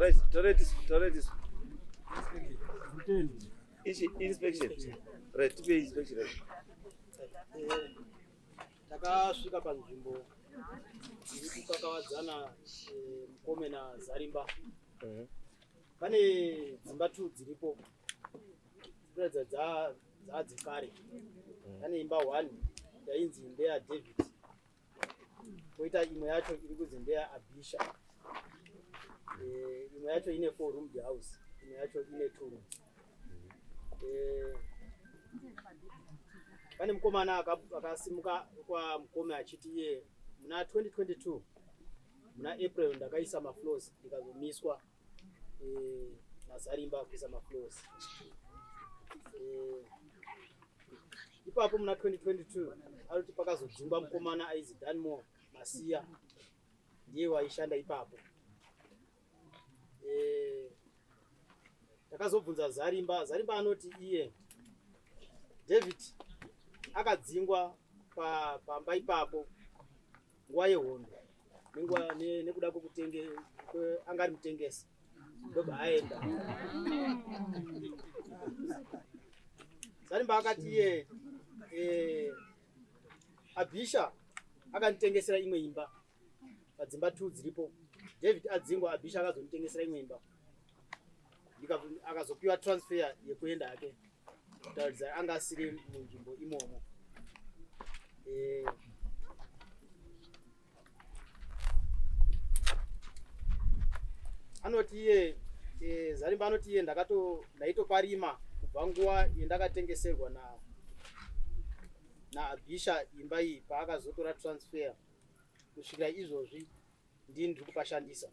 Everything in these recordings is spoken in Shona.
Right, taureti taureti. Ichi inspection. Right, tipe inspection. Right. Eh, takasvika panzvimbo iri kukakavadzana eh, mukome nazarimba mhm. pane dzimba two dziripo dzikuratidza dzaa dzekare mhm. pane imba one yainzi ndeya david koita imwe yacho iri kunzi ndeya abisha eh, imwe yacho ine four roomed house imwe yacho ine two rooms eh, pane mukomana akasimuka kwamukome achiti iye muna 2022 muna april ndakaisa mafloors ndikazomiswa eh, nazarimba kuisa mafloors eh, ipapo muna 2022 arikuti pakazodzingwa mukomana aizi danmore masiya ndiye waishanda ipapo eh, takazobvunza zarimba zarimba anoti iye david akadzingwa pamba ipapo nguva yehondo nenguva nekuda kwekutenge anga ari mutengesi ndobva aenda zarimba akati iye eh, abhisha akanditengesera imwe imba padzimba two dziripo david adzingwa abhisha akazonditengesera imwe imba akazopiwa transfer yekuenda hake kutaridza anga asiri munzvimbo imomo eh, anoti iye eh, zarimba anoti iye ndakato ndaitoparima kubva nguva yendakatengeserwa na naabhisha imba iyi paakazotora transfer kusvikira izvozvi ndini ndiri kupashandisa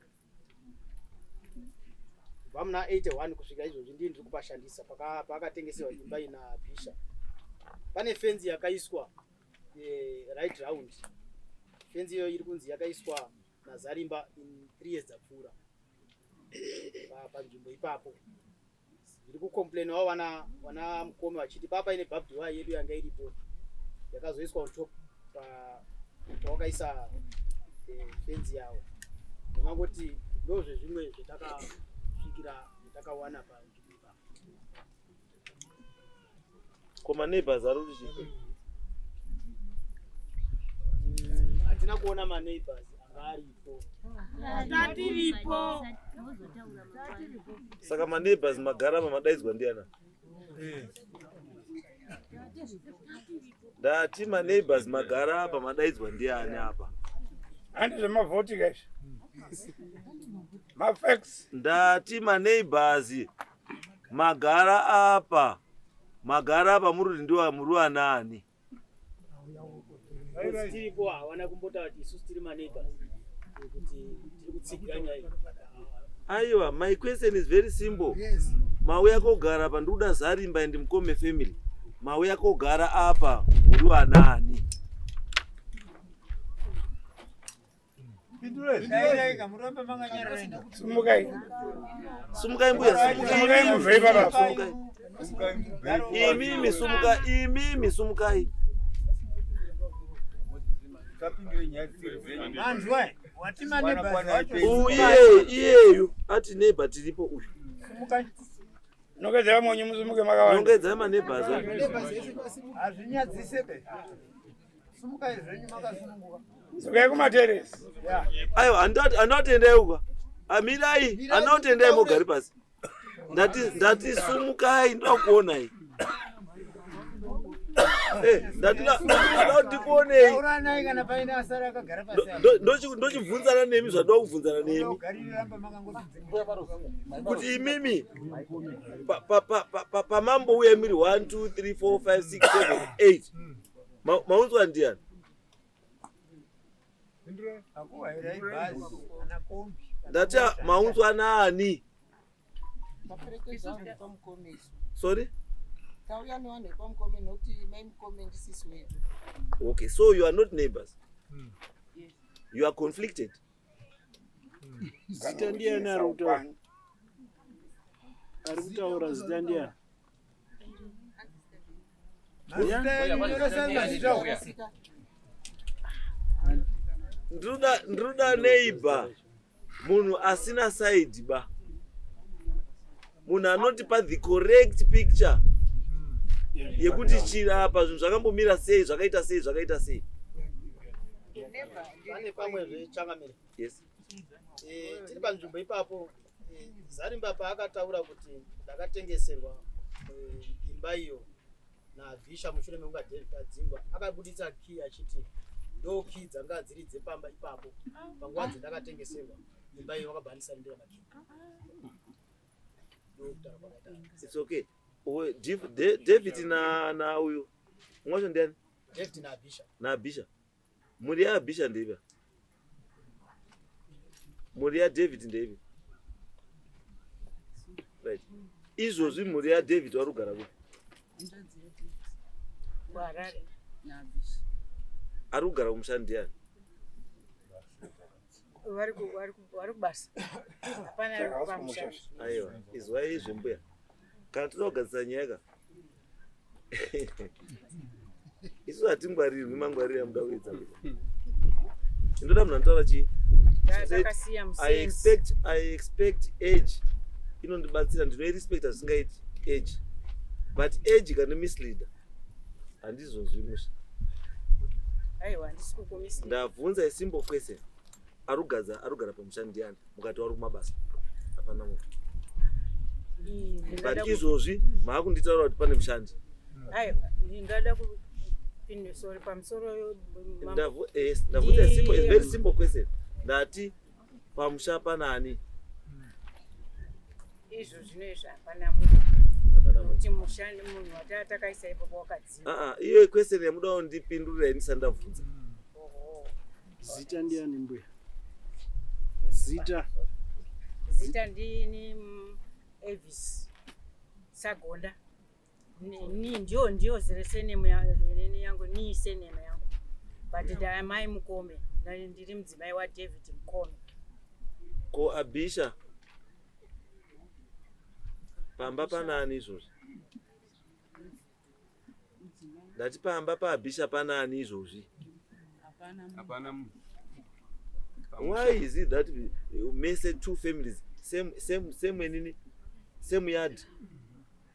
kubva muna 81 kusvika izvozvi ndini ndiri kupashandisa paakatengeserwa imba ina bhisha pane fenzi yakaiswa eh, right round fenzi iyoyo iri kunzi yakaiswa nazarimba in three years dzapfuura panzvimbo ipapo ndiri kucomplainawo vana vana mukome vachiti papa ine barbed wire yedu yanga iripo yakazoiswa on top pawakaisa eh, fenzi yawo ndingangoti ndozvezvimwe zvetakasvikira zvetakawana panzvimbo ipapo Ko maneighbors ari kuti chii? Mm, hatina kuona maneighbors anga aripo. Tatiripo. Saka maneighbors magara apa madaidzwa ndiana? Ndati maneighbors magara apa madaidzwa ndiani apa? Handi zvemavhoti ka izvi. Mafacts. Ndati maneighbors magara apa magara apa muri kuti ndiwa muri wanaani tiripo hawana kumbotaura kuti isusu tiri maneighbors kuti tiri kutsigira nyaya iyi aiwa my question is very simple yes. mauya kogara apa ndikuda zarimba and mukome family mauya kogara apa muri wanaani Sumukai. Sumukai mbuya, sumukai mubve baba. Sumukai. Imimi sumukai, imimi sumukai. Uye iyeyu ati neighbor tiripo uyu. Sumukai. Nongedzai munyu musimuke makawanda. Nongedzai maneighbors. Hazvinyadzise be. Sumukai zvenyu makasununguka. Dzokai kumateresi. Aiwa andati endai uka. Amirai andati endai mogari pasi. Ndati ndati sumukai ndoda kuonai. Eh, ndati ndati ndikuonei. Tauranai kana paine asara akagara pasi. Ndochibvunzana nemi zvandoda kubvunzana nemi. Kuti imimi pamambouya miri 1 2 3 4 5 6 7 8 maunzwa ndiani ndati maunzwa naani sorry tauya nevanhu vekwamukome nokuti mai mukome ndisisi wedu okay so you are not neighbors mm. yes. you are conflicted zita ndiani ari kutaura ari kutaura zita ndiani Ndinoda neighbor munhu asina side ba. Munhu anotipa the correct picture yekuti chirapa zvinhu zvakambomira sei, zvakaita sei, zvakaita sei. Pane pamwezve, changamire. Yes. Tiri panzvimbo ipapo, Zarimba paakataura kuti ndakatengeserwa imba iyo naBhisha mushure mekunga David adzingwa, akabuditsa key achiti ndo key dzanga dziri dzepamba ipapo panguva dzendakatengeserwa imba iyo, vakabva andisarendera makey. Ndokutaura kwakaita. It's okay. David na uyu mumwe wacho ndiani? David naBhisha. NaBhisha. Mhuri yaBhisha ndeipi? Mhuri yaDavid ndeipi? Right, izvozvi mhuri yaDavid vari kugara kupi? Kuharare. Ari kugara kumusha ndiani? Vari kubasa, hapana ari kupamusha. Aiwa, izwai izvi mbuya, kana toda kugadzisa nyaya ka, isu hatingwarirwi mangwariro amuda kuedza kuita. Indoda munhu anotaura chii? Takasiya I musenzi. expect, I expect age inondibatsira, ndinoirespecta zvisingaiti age, but age ikandmisleada handizonzwi musha. Aiwa, handisi kukumisa. Ndabvunza a simple question: arugadza, arugara pamusha ndiani? Mukati wari kumabasa, hapana munhu. But izvozvi maakunditaura kuti pane mushandi. Aiwa, ndingada kupinda, sorry, pamusoro. Yes, ndabvunza a simple, a very simple question. Ndati pamusha panani? Izvo zvinoizvi hapana munhu. Hapana munhu. Nokuti mushandi, munhu wataa takaisa ipapo wakadzima. Aa, iyo question yamuda kundipindurira ini sandabvunza. Oho. Zita ndiani mbuya? Zita? Zita ndini Elvis Sagonda. Ni ndiyo surname yangu, ni surname yangu, but ndamai Mukome. Ndiri mudzimai waDavid Mukome. Ko Abisha, pamba panani izvozvi? Ndati pamba paAbisha panani izvozvi? Hapana munhu. Why is it that mese two families, same same same nini, same yard,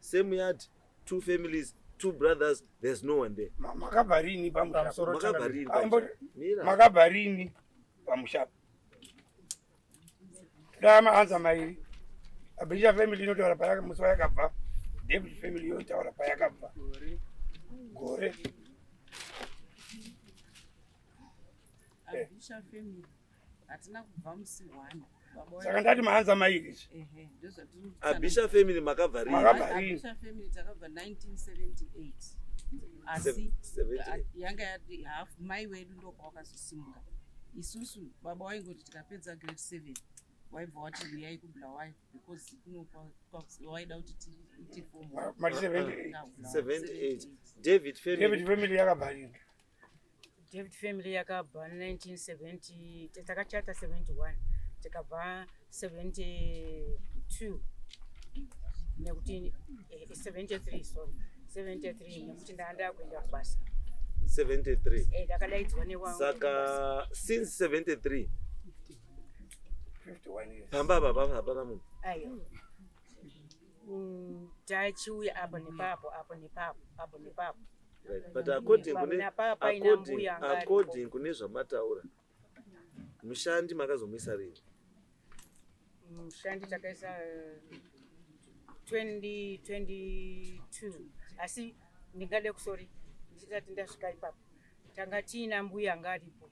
same yard, two families, two brothers, there's no one there? Makabva rini pamusha? Makabva rini? Ah, Mira. Makabva rini pamusha? Toda maanswer mairi. Abisha family inotaura payaka musi wayakabva, David family yotaura payakabva, gore. Abisha family hatina kubva musi one. Saka ndati maanswer mairi izvi. Ehe, ndozvatiri. Abisha family makabva rini? Makabva rini? Abisha family takabva 1978, asi 78. Yanga yati half mai wedu ndokwakazosimuka isusu. Baba waingoti tikapedza grade 7 waibva wati uyai kuBulawayo, because kuno waida kuti tiite form. Mati 78? 78. David family? David family yakabva rini? David family yakabva 1970. Takachata 71, tikabva 72 nekuti 73, sorry, 73, nekuti ndaanda kuenda kubasa. 73? Ndakadaidzwa newangu. Saka since 73 51 years. pamba apa hapana munhu? Aiwa. Tachiuya apo nepapo, apo nepapo, apo nepapo. Right. But according kune Napapa paina according, mbuya anga aripo. according kune zvamataura, mushandi makazomuisa rini? Mushandi takaisa 2022, asi ndingade kusori ndisati ndasvika ipapo, tanga tiina mbuya anga aripo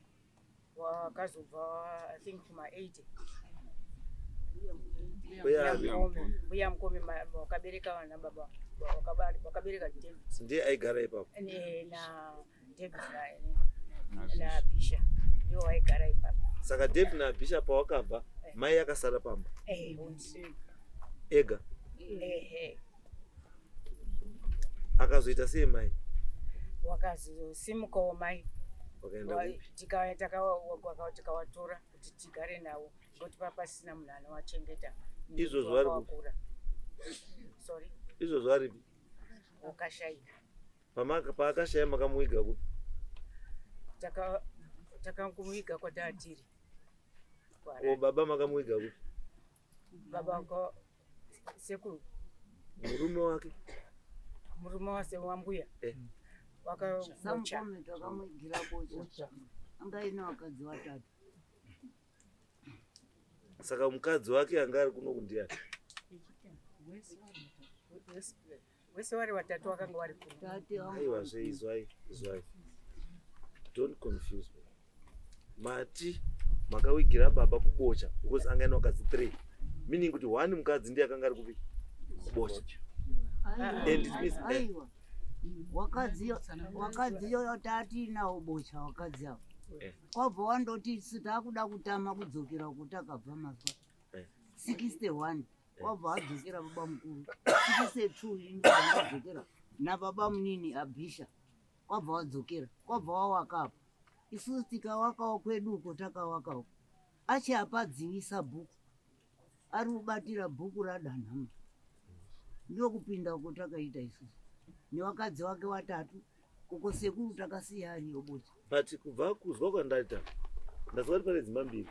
wakazobva, I think kuma 80. Mbuya Mukome, mbuya Mukome, wakabereka vana baba, wakabereka David. Ndiye aigara ipapo? Na David naBisha ndiwo waigara ipapo. Saka David naBisha pawakabva, mai akasara pamba? Ega? Ehe. Akazoita sei mai? Wakazosimukawo mai. Wakaenda kupi? Tikawatora kuti tigare navo ngoti papasina munhu anovachengeta. Izvozvo vari kupi? Wakura, sorry. Izvozvo aripi? Wakashayika. Paakashaya makamuiga kupi? Takamuiga kwatatiri. Ko baba makamuiga kupi? Baba ko Sekuru. Murume wake? Murume wase wambuya. Eh. Wakabocha. Samukome takamuigira bocha. Anga ine vakadzi vatatu. Saka mukadzi wake anga ari kuno kundiani? Wese wari watatu wakanga wari kuno. Aiwa zve izwai, izwai. Don't confuse me. Mati makawigira baba kubocha because anga ine vakadzi 3. Meaning kuti one mukadzi ndiye akanga ari kupi? Kubocha. And it means eh, Aiwa. Wakadzi wakadzi tatiinawo bocha wakadzi avo. Eh. Kwabva wandoti isu takuda kutama kudzokera uko takabva mazuva. Eh. 61 wabva adzokera baba mukuru. 62 ini ndadzokera nababa munini abhisha. Kwabva wadzokera. Kwabva wawaka apa. Isusu tikawakawo kwedu uko takawakawo. Achi apadzivisa bhuku. Ari kubatira bhuku radanhama. Ndokupinda uko takaita isusu. Nevakadzi vake watatu. Uko sekuru takasiya ariyo bocha. But kubva kuzwa kwandaita ndazwa kuti pane dzimba mbiri.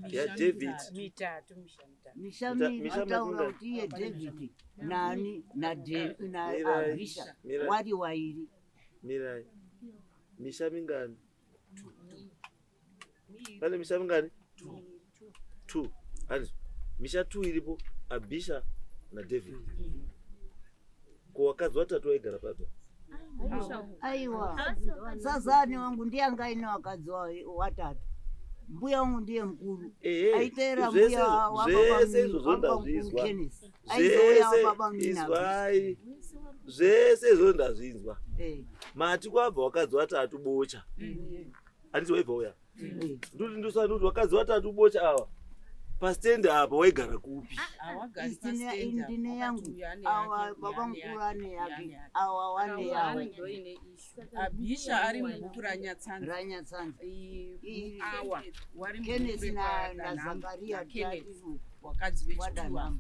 Ya David. Mitatu, misha mitatu. Misha Misha mataura mingani? kuti iye David nani na Mirai, Abhisha mirai. wari wairi. Mirai. Misha mingani? Pane misha mingani? Two. Handizvo. Misha two iripo Abhisha naDavid. Ko wakadzi watatu waigara papi? Aiwa. Sazani wangu ndiye anga ine wakadzi watatu. Mbuya wangu ndiye mukuru. Ehe, Aiteera zvese mbuya wababa zvese munini- izvozvo wababa mukuru ndazvinzwa. Kenneth. Aizouya Zvese wababa munini Abhisha. izwai. Zvese izvozvo ndazvinzwa. Eh, Mati kwabva wakadzi watatu bocha. Handiti waibva uya? eh. Nduti ndusati wakadzi watatu bocha ava. Pastendi apa waigara kupi? Hawagari Ndine pastand apa. ndine yangu. Wakati uyu ane Awa yake, uyu baba ane mukuru yake, ane uyu yake. ane yake. Awa wane yavo. Abhisha ari mubhuku raNyatsanza. Ranyatsanza. Awa wari Kenneth mubhuku na Zakaria naKenneth tatu wakadzi wechituwa. wadanhama.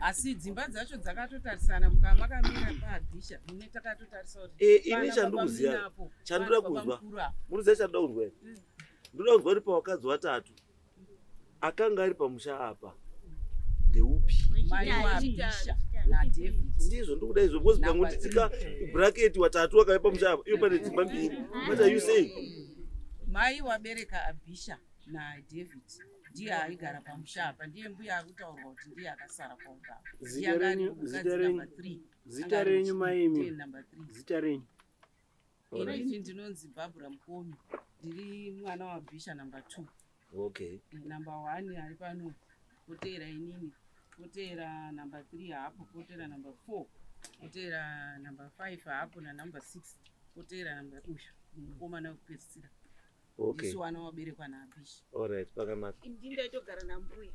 Asi dzimba dzacho dzakatotarisana mukama makamira paabhisha mune takatotarisa kuti Eh, ini pana baba chandikuziya munini apo, chandoda pana baba kunzwa mukuru apo. munoziva chandoda kunzwa here? Ndoda kunzwa kuti pawakadzi watatu akanga ari pamusha apa ndeupi? Mai waAbhisha naDavid. Ndizvo ndikuda izvo because Number pamwe tika bracket watatu akauya pamusha apa iyo pane dzimba mbiri. What are you saying? Mai wabereka Abhisha naDavid ndiye aigara pamusha apa, ndiye mbuya ari kutaurwa kuti ndiye akasara kwaubaba. Ndiye Zita anga ari renyu, mukadzi zita number renyu, 3. zita Anga ari renyu maimi, ndiye number 3. zita renyu. Alright. Inini ndinonzi Barbara Mukomi, ndiri mwana waBhisha number 2. Okay. Number 1 ari pano, poteera inini, poteera number 3 hapo, poteera number 4, poteera number 5 hapo na number 6, poteera number uyu mukomana wekupedzisira. Okay. Ndisu wana waberekwa naAbhisha. Alright, pakanaka. Ndini ndaitogara nambuya.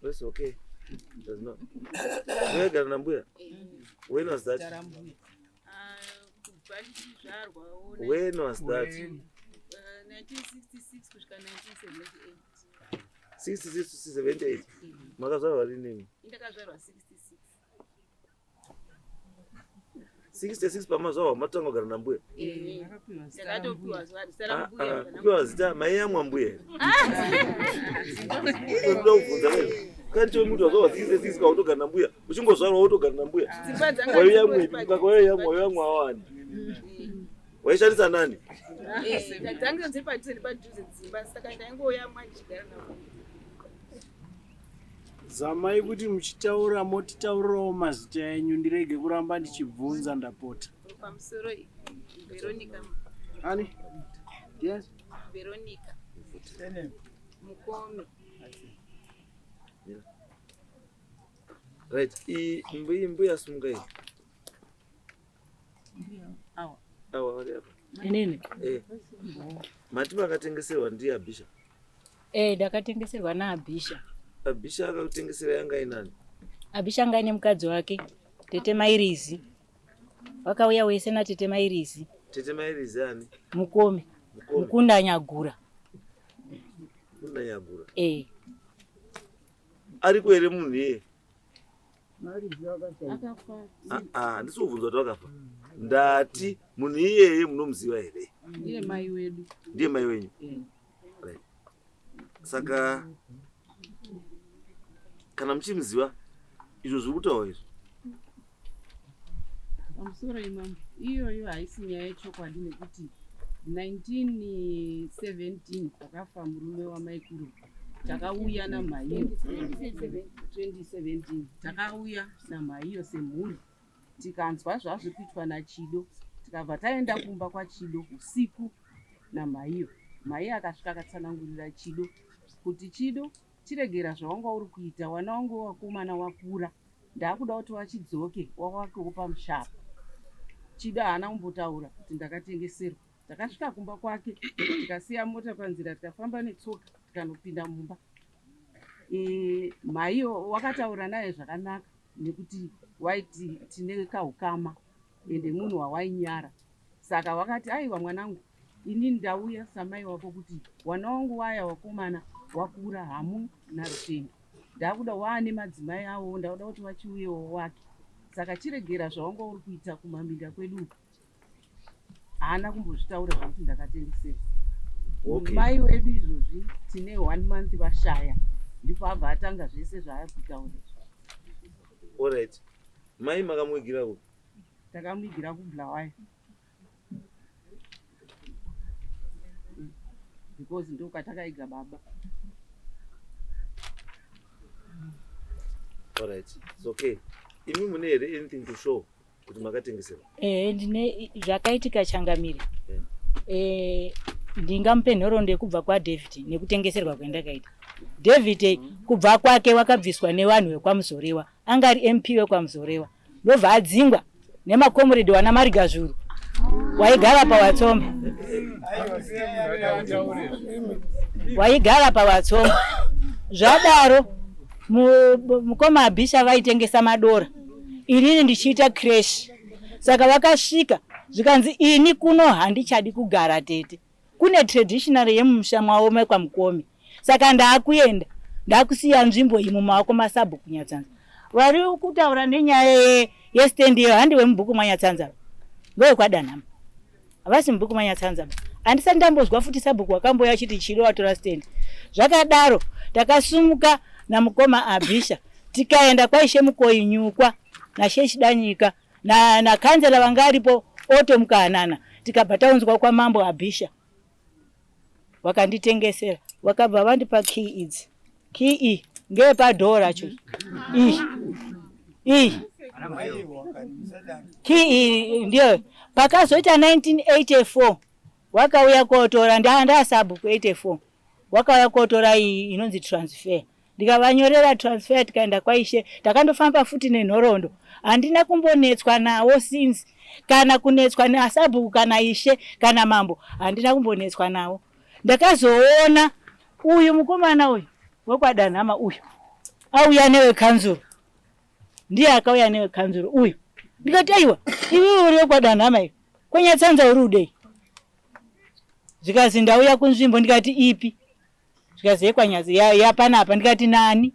That's okay. There's no. Waigara nambuya? When was that? Zita rambuya. Ah, kubva ndichizvarwa When was that? 1966 kusvika 1978. 66 to 78. Makazvarwa rini? Indakazvarwa 66. 66 pamazvarwa matanga kugara nambuya. Vakapiwa zita Ndakatopiwa rambuya. zita Ah, rambuya. ah, kupiwa zita maiyamwa mbuya here? Ndoda kubvunza kaizvo. Kanti munhu wazvarwa 66 kautogara nambuya, uchingozvarwa wotogara nambuya. Dzimba dzanga Waiyamwepi? dziri Mukaka waiyamwa, waiyamwa wawani? Waishandisa nani? Eh, dzanga dziri padhuze nepadhuze dzimba saka ndaingoyamwa ndichigara nambuya. Zamai kuti muchitaura motitaurirawo mazita enyu ndirege kuramba ndichibvunza ndapota. Pamusoro Veronica. Ani? Yes. Veronica Mukome. Right, iyi mbuya mbuya simuka iyi. Awa. Awa vari apa. Inini? Eh. Mati makatengeserwa ndiye Abhisha. Eh, ndakatengeserwa naAbhisha. Abhisha akakutengesera yanga inani? Abhisha anga ine mukadzi wake, Tete Mairizi. Vakauya wese naTete Mairizi. Tete Mairizi ani? Mukome. Mukome. Mukunda Nyagura. Mukunda Nyagura. Eh. Ariko here munhu iyeye? Akafa. Ah, ah, handisi kubvunzwa kuti wakafa. Ndati munhu iyeye munomuziva here? Ndiye mai wedu. Ndiye mai wenyu. Eh. Right. Saka Kana muchimuziva izvo zviri kutaurwa izvi. Pamusoro imambo, iyoyo haisi nyaya yechokwadi nekuti 1917 pakafa murume wamaikuru takauya namhaiyo 2017 takauya namhaiyo semhuri tikanzwa zvazviri kuitwa naChido tikabva taenda kumba kwaChido usiku namhaiyo. Mhaiyo akasvika akatsanangurira Chido kuti Chido chiregera zvawanga uri kuita wana wangu wewakomana wakura ndakuda kuti wachidzoke wawakewo pamusha apa. Chido haana kumbotaura kuti ndakatengeserwa. Takasvika kumba kwake tikasiya mota panzira tikafamba netsoka tikanopinda mumba. E, mhaiyo wakataura naye zvakanaka nekuti waiti tine kahukama ende munhu wawainyara saka wakati aiwa mwanangu ini ndauya samai wako kuti wana wangu waya wakomana wakura hamu narutendo ndakuda waane madzimai awo ndakuda kuti wachiuyewo wake saka chiregera zvawanga uri kuita kumaminda kwedu uku haana kumbozvitaura zvekuti ndakatengeserwa Okay. Mai wedu izvozvi tine one month vashaya ndipo abva atanga zvese zvaari kutaura izvi. Alright. Mai makamuigira kupi? Takamuigira kuBulawayo because ndokwatakaiga baba. Alright. It's okay. Imi mune here anything to show kuti makatengeserwa? Ehe, ndine zvakaitika changamire. Eh, ndingamupe nhoroondo yekubva kwaDavid nekutengeserwa kwandakaita. David kubva kwake wakabviswa nevanhu vekwaMuzorewa, anga ari MP wekwaMuzorewa, ndobva adzingwa nemakomuredi wana Marigazvuru waigara paWatsombe, waigara paWatsombe. Zvadaro mukoma Abisha vaitengesa madora, inini ndichiita creche. Saka vakasvika zvikanzi ini kuno handichadi kugara tete, kune traditional yemumusha mwavo mekwaMukome, saka ndaakuenda ndakusiya nzvimbo iyi mumaoko masabhuku Nyatsanza. Vari kutaura nenyaya yestand iyo handi wemubhuku mwaNyatsanza ngowekwaDanhama, havasi mubhuku mwaNyatsanza ba. Handisati ndambozwa futi sabhuku wakambouya achiti Chido watora stand. Zvakadaro takasumuka namukoma Abisha tikaenda kwaIshe Mukoyi Nyukwa naShe Chidanyika na nakanzela vanga aripo Otto Mukahanana tikabva taunzwa kwamambo Abisha vakanditengesera vakabva vandipa key idzi key iyi ngeyepadhoo racho iyi iyi key iyi ndiyo pakazoita 1984 wakauya kotora ndasabhuku 84 wakauya kotora iyi inonzi transfer ndikavanyorera transfer tikaenda kwaishe takandofamba futi nenhoroondo handina kumbonetswa nawo since kana kunetswa nasabhuku kana ishe kana mambo handina kumbonetswa nawo ndakazoona uyu mukomana uyu wekwadanhama uyu auya newekanzuro ndiye akauya newekanzuro uyu ndikati aiwa iwewe uri wekwadanhama iwe kwanyatsanza uri udei zvikazi ndauya kunzvimbo ndikati ipi Zvikanzi yekwanyazi yapanapa ndikati nani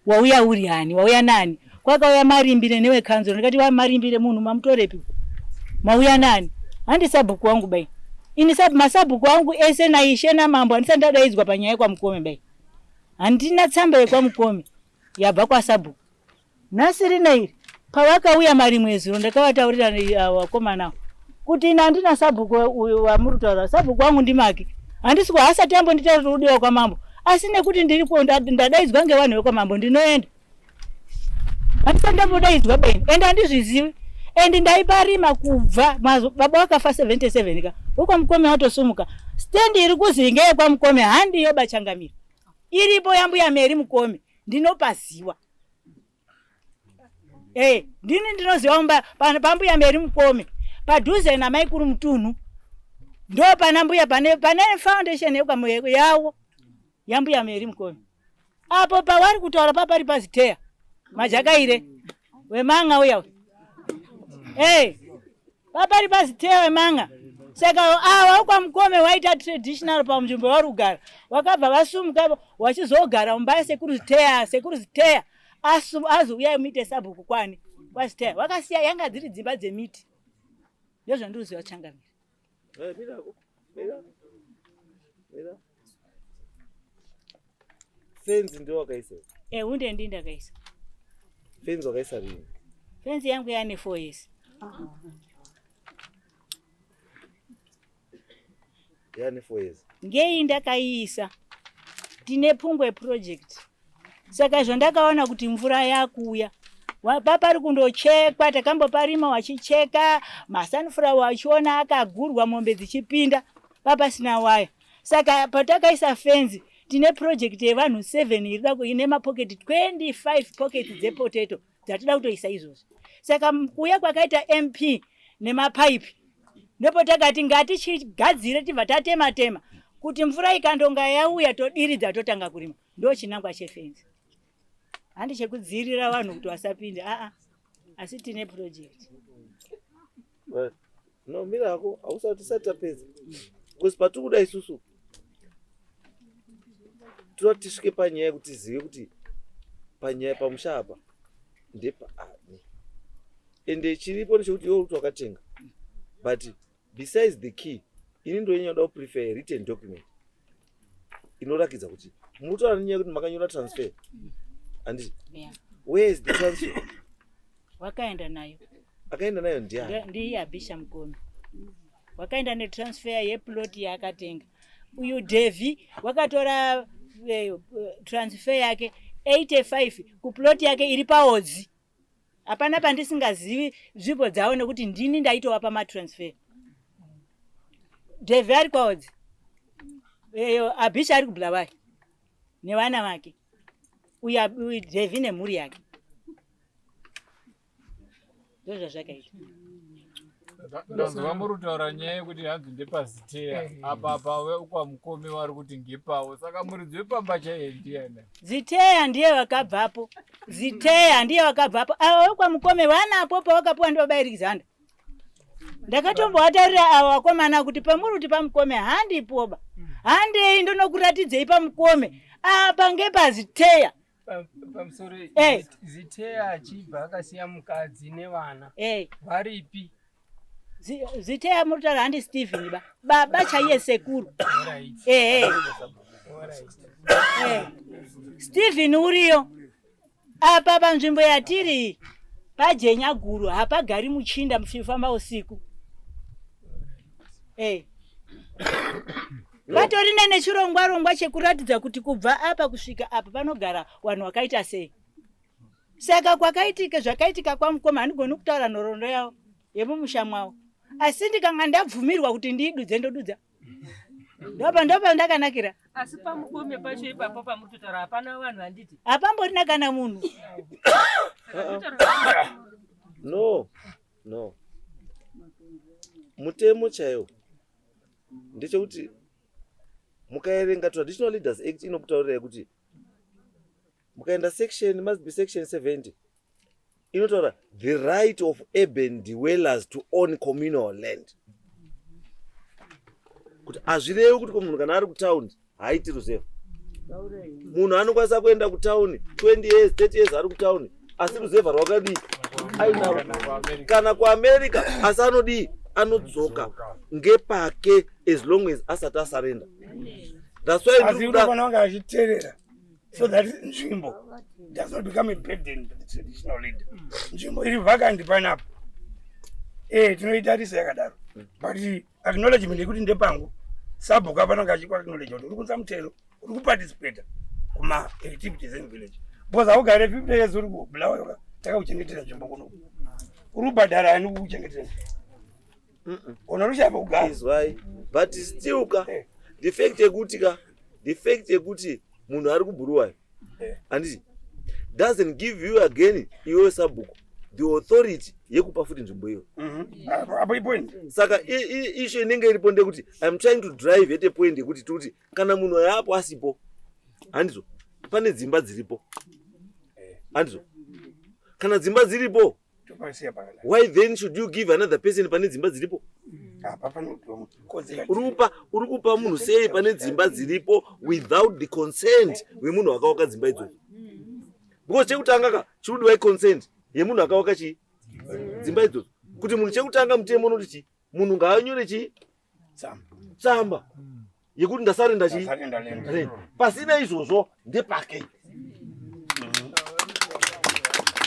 wauya uri ani wauya nani kwakauya marimbire newekanzuro ndikati wa marimbire munhu mamutorepi mauya nani handi sabhuku wangu bai ini sab, masabhuku angu ese naishe namambo handisati ndadaidzwa panyaya yekwamukome bai handina tsamba yekwamukome yabva kwasabhuku Nhasi rino iri pavakauya marimwe zuro ndakavataurira vakomana ava kuti ini handina sabhuku uyu wamuri kutaura sabhuku wangu ndimaki handisi ku haasati ambonditaura kuti udiwa kwamambo asi nekuti ndiri ndadaidzwa ngevanhu vekwamambo ndinoenda handisati ndambodaidzwa beni and handizvizivi and ndaiparima kubva baba vakafa 77 ka wekwamukome watosumuka stand iri kuzi ngeyekwamukome handiyo bachangamira iripo yambuya meri mukome ndinopaziwa Eh, ndini ndinoziva mumba pambuya Meri Mukome padhuze namaikuru Mutunhu ndo pana mbuya pane pane foundation yekwamu yawo yambuya Meri Mukome apo pawari kutaura papari paziteya majakaire wemanga uya uya eh papari paziteya wemanga saka awa ukwamukome waita traditional panzvimbo yauri kugara wakabva vasumuka wachizogara mumba yasekuru ziteya sekuru ziteya azouya muite sabhuku kwani kwaziteya wakasiya yanga dziri dzimba dzemiti ndozvandinoziva changamire eh, Fenzi ndiwo wakaisa? Eh, hunde ndi ndakaisa. Fenzi wakaisa rini? Fenzi yangu yane 4 years. Yane 4 years. Ngei ndakaiisa. Tine pungwe project. Saka izvo ndakaona kuti mvura yakuuya. Papari kundochekwa, takamboparima wachicheka, masunflower achiona akagurwa mombe dzichipinda, papasina waya. Saka patakaisa fenzi, tine project yevanhu 7 irida ine mapocket 25 pockets dzepotato dzatida kutoisa izvozvi. Saka kuuya kwakaita MP nemapaipi ndipo takati ngatichigadzire tibva tatema tema kuti mvura ikandonga yauya todiridza totanga kurima. Ndo chinangwa chefenzi, handi chekudziirira vanhu kuti vasapinde aa, asi tine project. No, mira hako, hausati tisati tapedza because patiri kuda isusu toda tisvike panyaya yekuti tizive kuti panyaya pamusha apa ndepaani, ende chiripo ndechekuti iwe kuti wakatenga, but besides the key, ini ndonyanya kuda kuprefer written document inorakidza kuti munotaura nenyaya yekuti makanyora transfer, handiti? Yeah. Where is the transfer? Wakaenda nayo. Akaenda nayo ndiani? Ndiye Abisha Mukome wakaenda netransfer yeplot yaakatenga. Uyu Devi wakatora transfer yake 85 kuplot yake iri paodzi. Hapana pandisingazivi nzvimbo dzavo nekuti ndini ndaitova pamatransfer. Devi ari kwaodzi, eyo Abisha ari kuBulawayo nevana vake, uyu Devi nemhuri yake. Ndozvazvakaita. Ndanzwa muri kutaura nyaya yekuti hanzi ndepaziteya apa apa kwaMukome vari kuti ngepawo, saka muridzi wepamba chaiye ndiyani? Ziteya ndiye wakabvapo, Ziteya ndiye wakabvapo. Ava vekwaMukome vanapo pawakapiwa ndibabairikizanda. Ndakatombovataurira ava vakomana kuti pamuri kuti paMukome handipoba, handei ndonokuratidzei paMukome apa ngepaziteya. Pamusoro, Ziteya achibva akasiya mukadzi nevana varipi? Ziteya muritaura handi Steven ba baba chaiye sekuru. Ehe, Steven uriyo apa panzvimbo yatiri pajenya guru, hapagari muchinda muchifamba usiku. Vatori nechirongwa rongwa chekuratidza kuti kubva apa kusvika apa panogara vanhu vakaita sei. Saka kwakaitika zvakaitika kwaMukoma, handigoni kutaura nhoroondo yavo yemumusha mwavo, asi ndikanga ndabvumirwa kuti ndiidudze ndodudza. Ndopa ndopa ndakanakira. Asi paMukome pacho ipapo pamuri kutaura hapana vanhu, handiti? Hapamborina kana munhu. No, no, mutemo chaiwo ndechekuti mukaerenga Traditional Leaders Act inokutaurirai kuti mukaenda section, must be section 70, inotaura the right of urban dwellers to own communal land, kuti hazvirevi kuti munhu kana ari kutaundi haaiti ruzevha. Munhu anokwanisa kuenda kutauni 20 years, 30 years ari kutauni, asi ruzevha rwakadii? Ainaro kana kuAmerica, asi anodii? Anodzoka ngepake as long as asati asurrender. That's why asi unofanira kunge achiteerera so that nzvimbo does not become a burden to the traditional leader. Nzvimbo iri vacant panapa, tinoitarisa yakadaro, but acknowledgement yekuti ndepangu, sabhuku apananga achikwa acknowledge kuti uri kunza mutero, uri kuparticipata kuma activities in village, because haugare 50 years uri kuBulawayo, takakuchengetera nzvimbo kuno, uri kubhadhara ani kukuchengetera nzvimbo? Ona rushava kugara. Izwai, but still ka, the fact yekuti ka, the fact yekuti munhu ari kuBhuruwayo, handiti, doesn't give you again iwewe sabhuku the authority yekupa futi nzvimbo iyo. Apo ipoint. Saka issue inenge iripo ndekuti I'm trying to drive at a point yekuti tikuti kana munhu ayapo asipo, handizvo, pane dzimba dziripo, handizvo? Kana dzimba dziripo, Topasiya pakadai. why then should you give another person pane dzimba dziripo? Apa panopiwa kodzero. Uri kupa munhu sei pane dzimba dziripo without the consent wemunhu akawaka dzimba idzodzo? Because chekutanga ka, chikudiwa iconsent yemunhu akawaka chii? Dzimba idzodzo. Kuti munhu, chekutanga mutemo unoti chii? Munhu ngaanyore chii? Tsamba. yekuti ndasarenda chii pasina izvozvo ndepake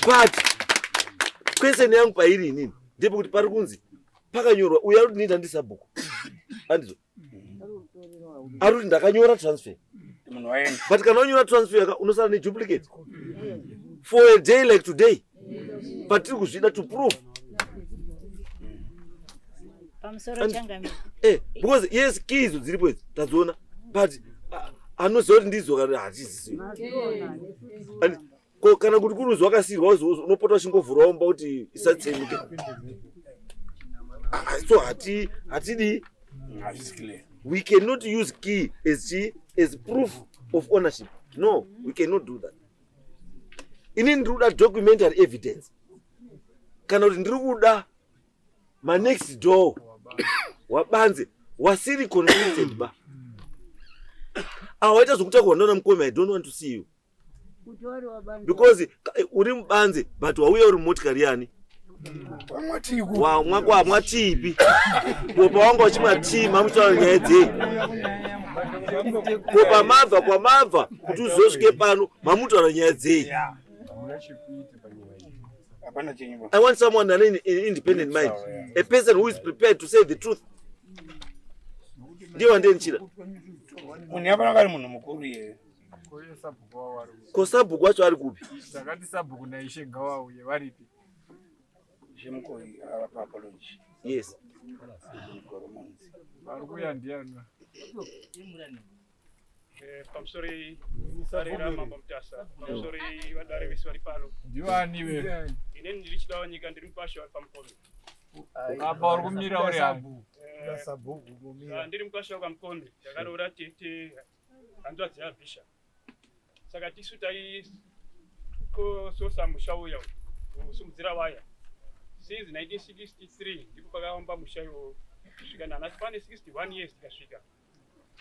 but question yangu pairi inini ndepekuti pari kunzi pakanyorwa uyo ari kuti ndini ndandisabhuku andizvo ari kuti ndakanyora transfer but kana wanyora transfer yaka unosara neduplicate for a day like today patiri kuzvida to prove pamusoro changamire eh because yes key idzo dziripo idzi tadziona but ah, anoziva kuti ndidzo kana hatizizivi ko kana kuti kuruzi wakasiirwa unopota uchingovhura womba kuti isatsemuke ah, so hati hatidii we cannot use key as chi as proof of ownership no we cannot do that inini ndiri kuda documentary evidence kana kuti ndiri kuda manext door wabanze wasiri conflicted ba awaita zvokutakurwa ndona mukome i don't want to see you because eh, uri mubanze but wauya uri mumotikari yani wamwa kwamwa tipi ko pawanga uchimwa tii mamuchitaura nyaya dzei ko pamabva kwamabva kuti uzosvike pano mamutaura nyaya dzei I want someone an independent mind, a person who is prepared to say the truth. Ndiyo wandenichira. Munhu yapananga ari munhu mukuru iye. Ko sabhuku wacho ari kupi? Takati sabhuku naishe ngavauye varipi? Ishe ava paapology. Yes. Vari kuuya ndiani? Eh, pamusoro dare ramambo Mutasa, pamusoro vadare vese vari pano. Ndiwani we? Inini ndiri Chidawanyika, ndiri mupasha vari paMukome. Apa uri kumira uri apo. Eh, ndiri mupasha wekaMukome, ndakaroora tete hanzvadzi yaBhisha. Saka tisu taikososa musha uya kusimudzira waya since 1963 ndipo pakavamba musha iwowo kusvika nanhasi pane 61 years tikasvika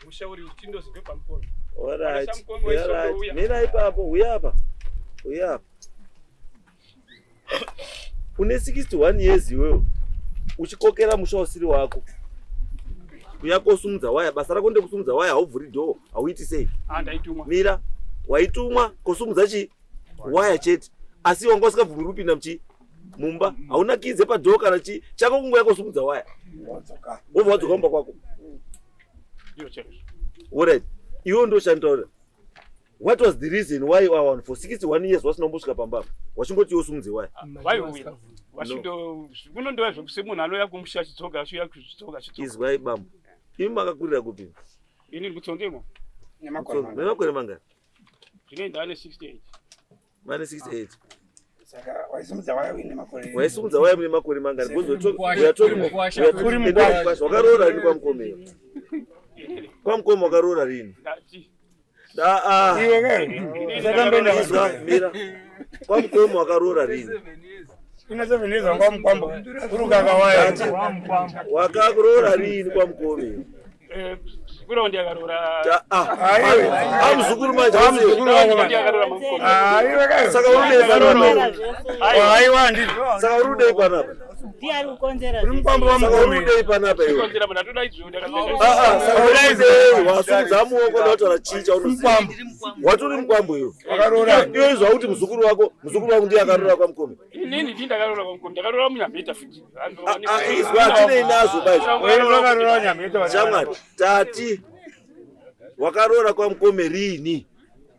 musha uri uchindozi ndepamukono. Mira ipapo, huya apa, huya apa. Une 61 years iwewe uchikokera musha usiri wako kuya kosumudza waya basa rako ndekusumudza waya hauvhuri dhoo hauiti sei ah, ndaitumwa mira waitumwa kosumudza chi waya chete asi wanga usingabvumiri kupinda muchi mumba hauna kidze padhoo kana chi chako kunguya kosumudza waya wobva wadzoka mumba kwako orit iwe ndoshandaura What was the reason why our one for 61 years wasina kumbosvika pamba apa? Wachingoti iwe usumudze waya. Vaiuya. Vachindo kunondova zvekuti munhu anouya kumusha achidzoka achiuya kuchidzoka achidzoka. Izwai bambo. Imi makakurira kupi? Ini ndikutsondemo. Nemakore mangani? Ndine ndane 68. Mane 68. Saka waisimudza waya uine makore. Waisimudza waya mune makore mangani? Because we are talking we are talking about wakaroora rini kwamukoma iyo? Kwamukoma wakaroora rini? Ndati. Ah. Izwa mira. Kwamukoma wakaroora rini? Ina 7 years wanga mukwambo. Uri waya. Wakaroora rini kwamukoma iyo? Eh, muzukuru ndiakaroora. Ah, muzukuru manje. Muzukuru wangu manje. Saka uri dei panapa? Aiwa ndizvo. Saka uri dei panapa? Ndiye ari kukonzera. Uri mukwambo wa Saka uri dei panapa iwe? Kukonzera munhu atoda izvo ndakapedza. Ah ah, saka uri dei wasumudza muoko ndotaura chii chaunoziva? Watori mukwambo iwe. Wakaroora. Iwe izwa kuti muzukuru wako, muzukuru wangu ndiye akaroora kwamukome. Inini ndini ndakaroora kwamukome, ndakaroora munyamheta futi. Ah, izwa hatinei nazvo baizvo. Shamwari, tati wakaroora kwamukome riini?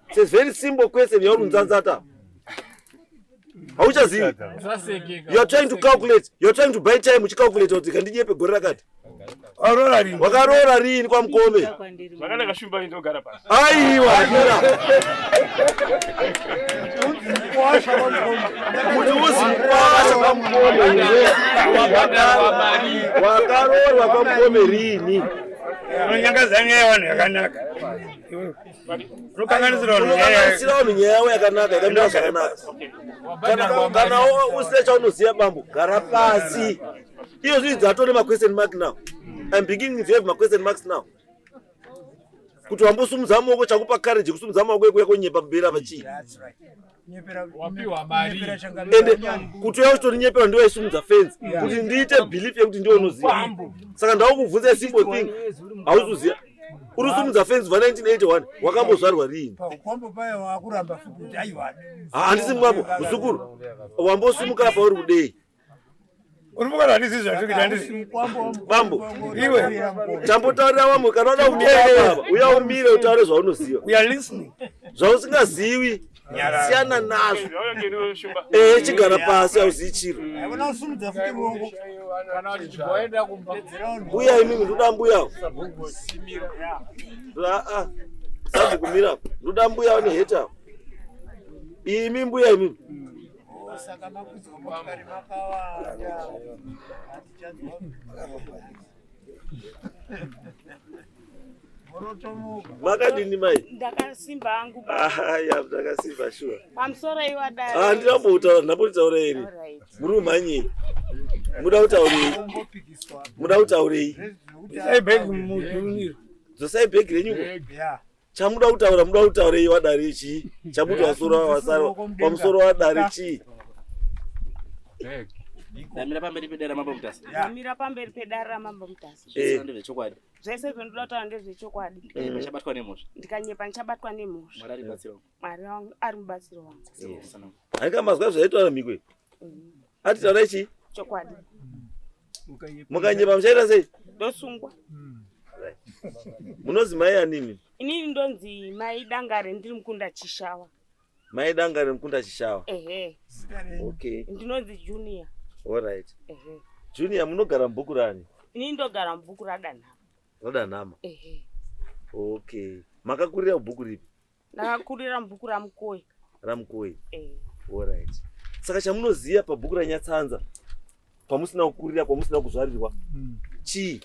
It's a very simple question yauri kunzanzata. Hauchazivi. You are trying to calculate. You are trying to buy time uchicalculate kuti kandinyepe gore rakati. Wakaroora rini? Wakaroora rini kwamukome? Zvakanaka shumba indogara pasi. Aiwa, mira. Kuti uzi mukwasha kwamukome here? Wakaroorwa kwamukome rini? Unonyangadza nyaya yevanhu yakanaka. Unokanganisira vanhu nyaya. Unokanganisira vanhu nyaya yavo yakanaka yakamira zvakanaka. Kana kana usina chaunoziva bambo, gara pasi. Iyo zvinhu dzatone ma question mark now. I'm beginning to have ma question marks now. Kuti wambosumudza maoko chakupa courage kusumudza maoko ekuya konyepa mberi apa chii? Wapiwa mari. Ende kuti uya uchitoninyepera ndiwe waisumudza fence kuti ndiite belief yekuti ndiwe unoziva. Saka ndakukubvunza a simple thing. Hausi kuziva. Uri kusumudza fenzi kubva 1981 wakambozvarwa riini? Paukwambo paye wakuramba futi kuti aiwa. Handisi mukwambo, muzukuru. Wambosumuka apa uri kudei? Uri mukana handisi zvazviri kuita handisi. Bambo, Iwe. tambotaurira vamwe kana uda kumira apa, uya umire utaure zvaunoziva. We are listening. Zvausingazivi Nyarara. siyana nazvo. Eh, chigara pasi hauzivi chiro. Haikona kusumudza futi ruoko. Kana kuti waenda kumba. Mbuya imimi ndoda mbuya. Aa, sabhuku mira. Ndoda mbuya neheta. Imi mbuya imimi. Saka makudzwa motikari makawanda. Hatichanzwa. Morotomuka. Makadini mai? Ndakasimba hangu. Aya, ndakasimba shuwa. Pamusoro iwadare. Ah, ndinambotaura, ndambotaura here? Alright. Muri kumhanyei? Muda kutaurei? Muda kutaurei? Isai bhegi mudhuniro. Dzosai bhegi renyuko. Yeah. Chamuda kutaura, muda kutaurei wadare chii? Chamuti wasoro wasara pamusoro wadare chii? Ndamira pamberi pedare ramambo Mutasa. Ndamira pamberi pedare ramambo Mutasa. Zvese ndezvechokwadi. Zvese zvandinoda kutaura ndezvechokwadi. Ndikanyepa ndichabatwa nemhosva. Ndikanyepa ndichabatwa nemhosva. Mwari ari mubatsiri wangu. Mwari wangu ari mubatsiri wangu. Yes. Haika mazwa zvaitaura mhikwe. Ati taurai chii? Chokwadi. Mukanyepa muchaita sei? Ndosungwa. Munozi mai anini? Inini ndonzi mai Dangare ndiri mukunda Chishawa. Mai Dangare mukunda Chishawa. Ehe. Okay. Ndinonzi Junior. All right. Ehe. Junior munogara mubhuku rani? Inini ndogara mubhuku raDanhama. Radanhama. Ehe. Okay. Makakurira mubhuku ripi? Ndakakurira mubhuku raMukoi. Ramukoi. Eh. All right. Saka chamunoziva pabhuku raNyatsanza pamusina kukurira kwamusina kuzvarirwa chii?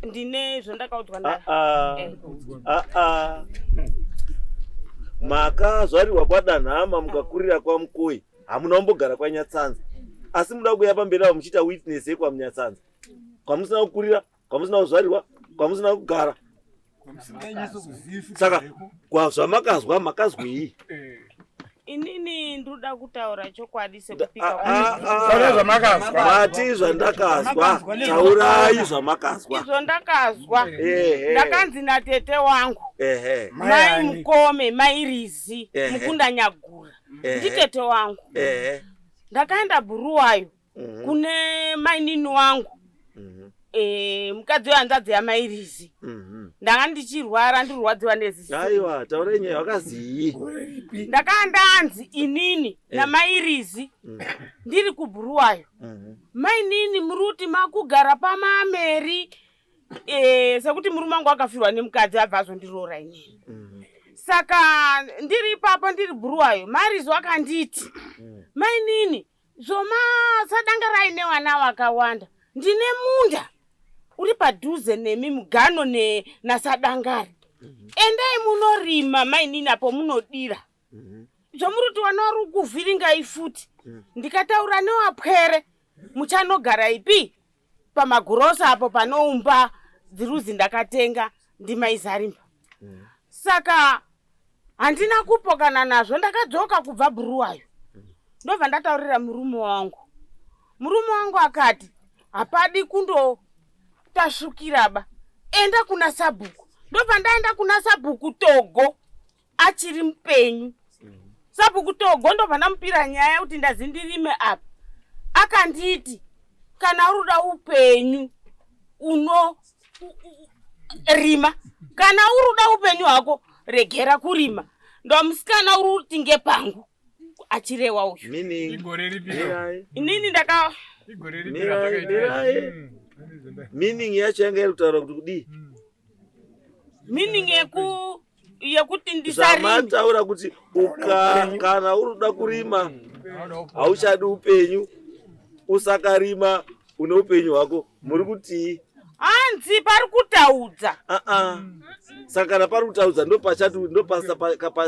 Ndine zvandakaudzwa na Ah, Eh. ah. Ah, Makazvarirwa kwaDanhama mukakurira kwaMukoi hamuna kumbogara kwaNyatsanza asi muda kuuya pamberi avo muchiita witness yekwaMunyatsanza kwamusina kukurira kwamusina kuzvarirwa kwamusina kugara saka zvamakazwa makazwei? Inini ndinoda kutaura chokwadi sekupika Ah, ah. Taura zvamakazwa. Mati zvandakazwa taurai zvamakazwa. Izvo ndakazwa. Ehe. Ndakanzi natete wangu. Ehe. Mai Mukome, mai Rizi, Ehe. mukunda Nyagura. Ehe. Nditete wangu. Ehe. Ndakaenda Bhuruwayo Mhm. kune mainini wangu. Mhm. Eh, mukadzi wehanzvadzi yamai Rizi. Mhm. Ndanga ndichirwara ndirwadziwa neziso. Aiwa taurai nyaya wakazii. Ndakanga ndanzi inini Eh. namai Rizi ndiri kuBhuruwayo. Mhm. Mainini muri kuti makugara pamameri eh, sekuti murume wangu akafirwa nemukadzi abva azondiroora inini. Saka ndiri ipapo ndiri Bhuruwayo, Marizo akanditi mainini zvomasadangarai nevana vakawanda ndine munda uri padhuze nemi mugano nasadangari endai munorima mainini apo munodira zvomuri kuti wana uri kuvhiringai futi ndikataura newapwere muchanogara ipi pamagurosa apo panoumba dziruzi ndakatenga ndimaizarimba saka handina kupokana nazvo ndakadzoka kubva Bhuruwayo ndobva ndataurira murume wangu murume wangu akati hapadi kundotasvukiraba enda kuna sabhuku ndobva ndaenda kuna sabhuku Togo achiri mupenyu sabhuku Togo ndobva ndamupira nyaya kuti ndazi ndirime apa akanditi kana uri kuda upenyu uno rima kana uri kuda upenyu hwako regera kurima ndomusikana uri kuti ngepangu achirewa uyu Meaning. Igore ripi? Mirai. inini ndaka Igore ripi Mirai, razvakaita? mirai. Meaning yacho yanga iri kutaura kuti kudii? meaning yeku yekuti ndisarime Zvamataura kuti uka kana uri kuda kurima hauchadi upenyu usakarima une upenyu hwako muri kutii? hanzi pari kutaudza Ah ah. Saka kana pari kutaudza ndopachati ndopasa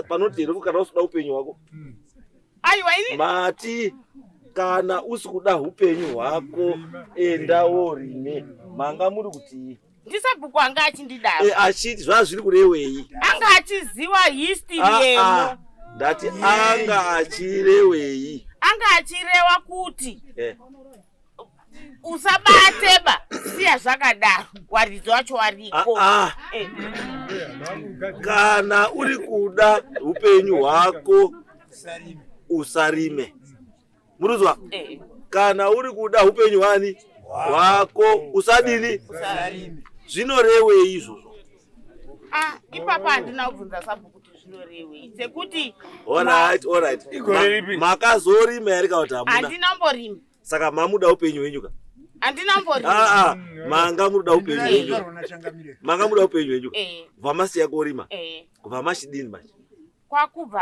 panoti here kana usikuda upenyu hwako. aiwa ini Mati kana usi kuda upenyu hwako enda worime manga muri kutii? ndisabhuku anga achindidaro E, achiti zvazviri kurewei? anga achiziwa history Ah, ah. yemo Ndati anga achirewei? anga achirewa kuti Eh. Usabate ba, siya zvakadaro. Waridzi wacho wariko. Ah, Eh. Kana uri kuda upenyu hwako usarime. Muruzwa? Eh. Kana uri kuda upenyu hwani hwako usadini? Zvinorewei izvozvo? Ah, ipapo handina kubvunza sabhuku kuti zvinorewei. Sekuti Alright, alright. Igore ripi? Makazorima here kana kuti hamuna? handina mborima. Saka mamuda upenyu hwenyu ka? Handina mborima. Ah, ah, manga muruda upenyu hwenyu. Manga muda upenyu hwenyu. ka? Eh. Kubva masiya korima. Eh. Kubva machidini manje? Kwakubva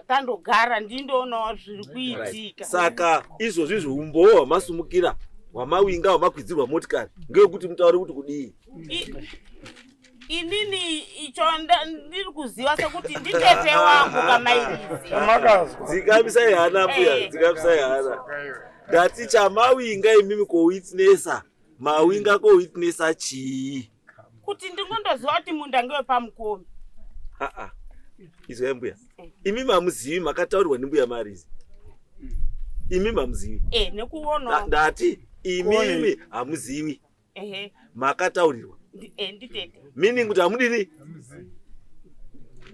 tandogara ndindoonawo zviri kuitika. Saka izvozvi izvi umbowo hwamasumukira hwamawinga hwamakwidzirwa motikari ngewekuti mutaure kuti kudii. Inini icho ndiri kuziva sekuti nditete wangu kamairizi. Dzikamisai hana mbuya, Eh. dzikamisai hana. Ndati chamawinga imimi kowitnessa, mawinga kowitnessa chii? Kuti ndingondoziva kuti munda ngewepamukomi. Ah ah. Izwai mbuya. Imi mamuzivi makataurirwa nembuya Marizi. Imi mamuzivi. Eh, nekuonawo. Ndati imimi hamuzivi Ehe. makataurirwa. Eh, nditete. Meaning kuti hamudini?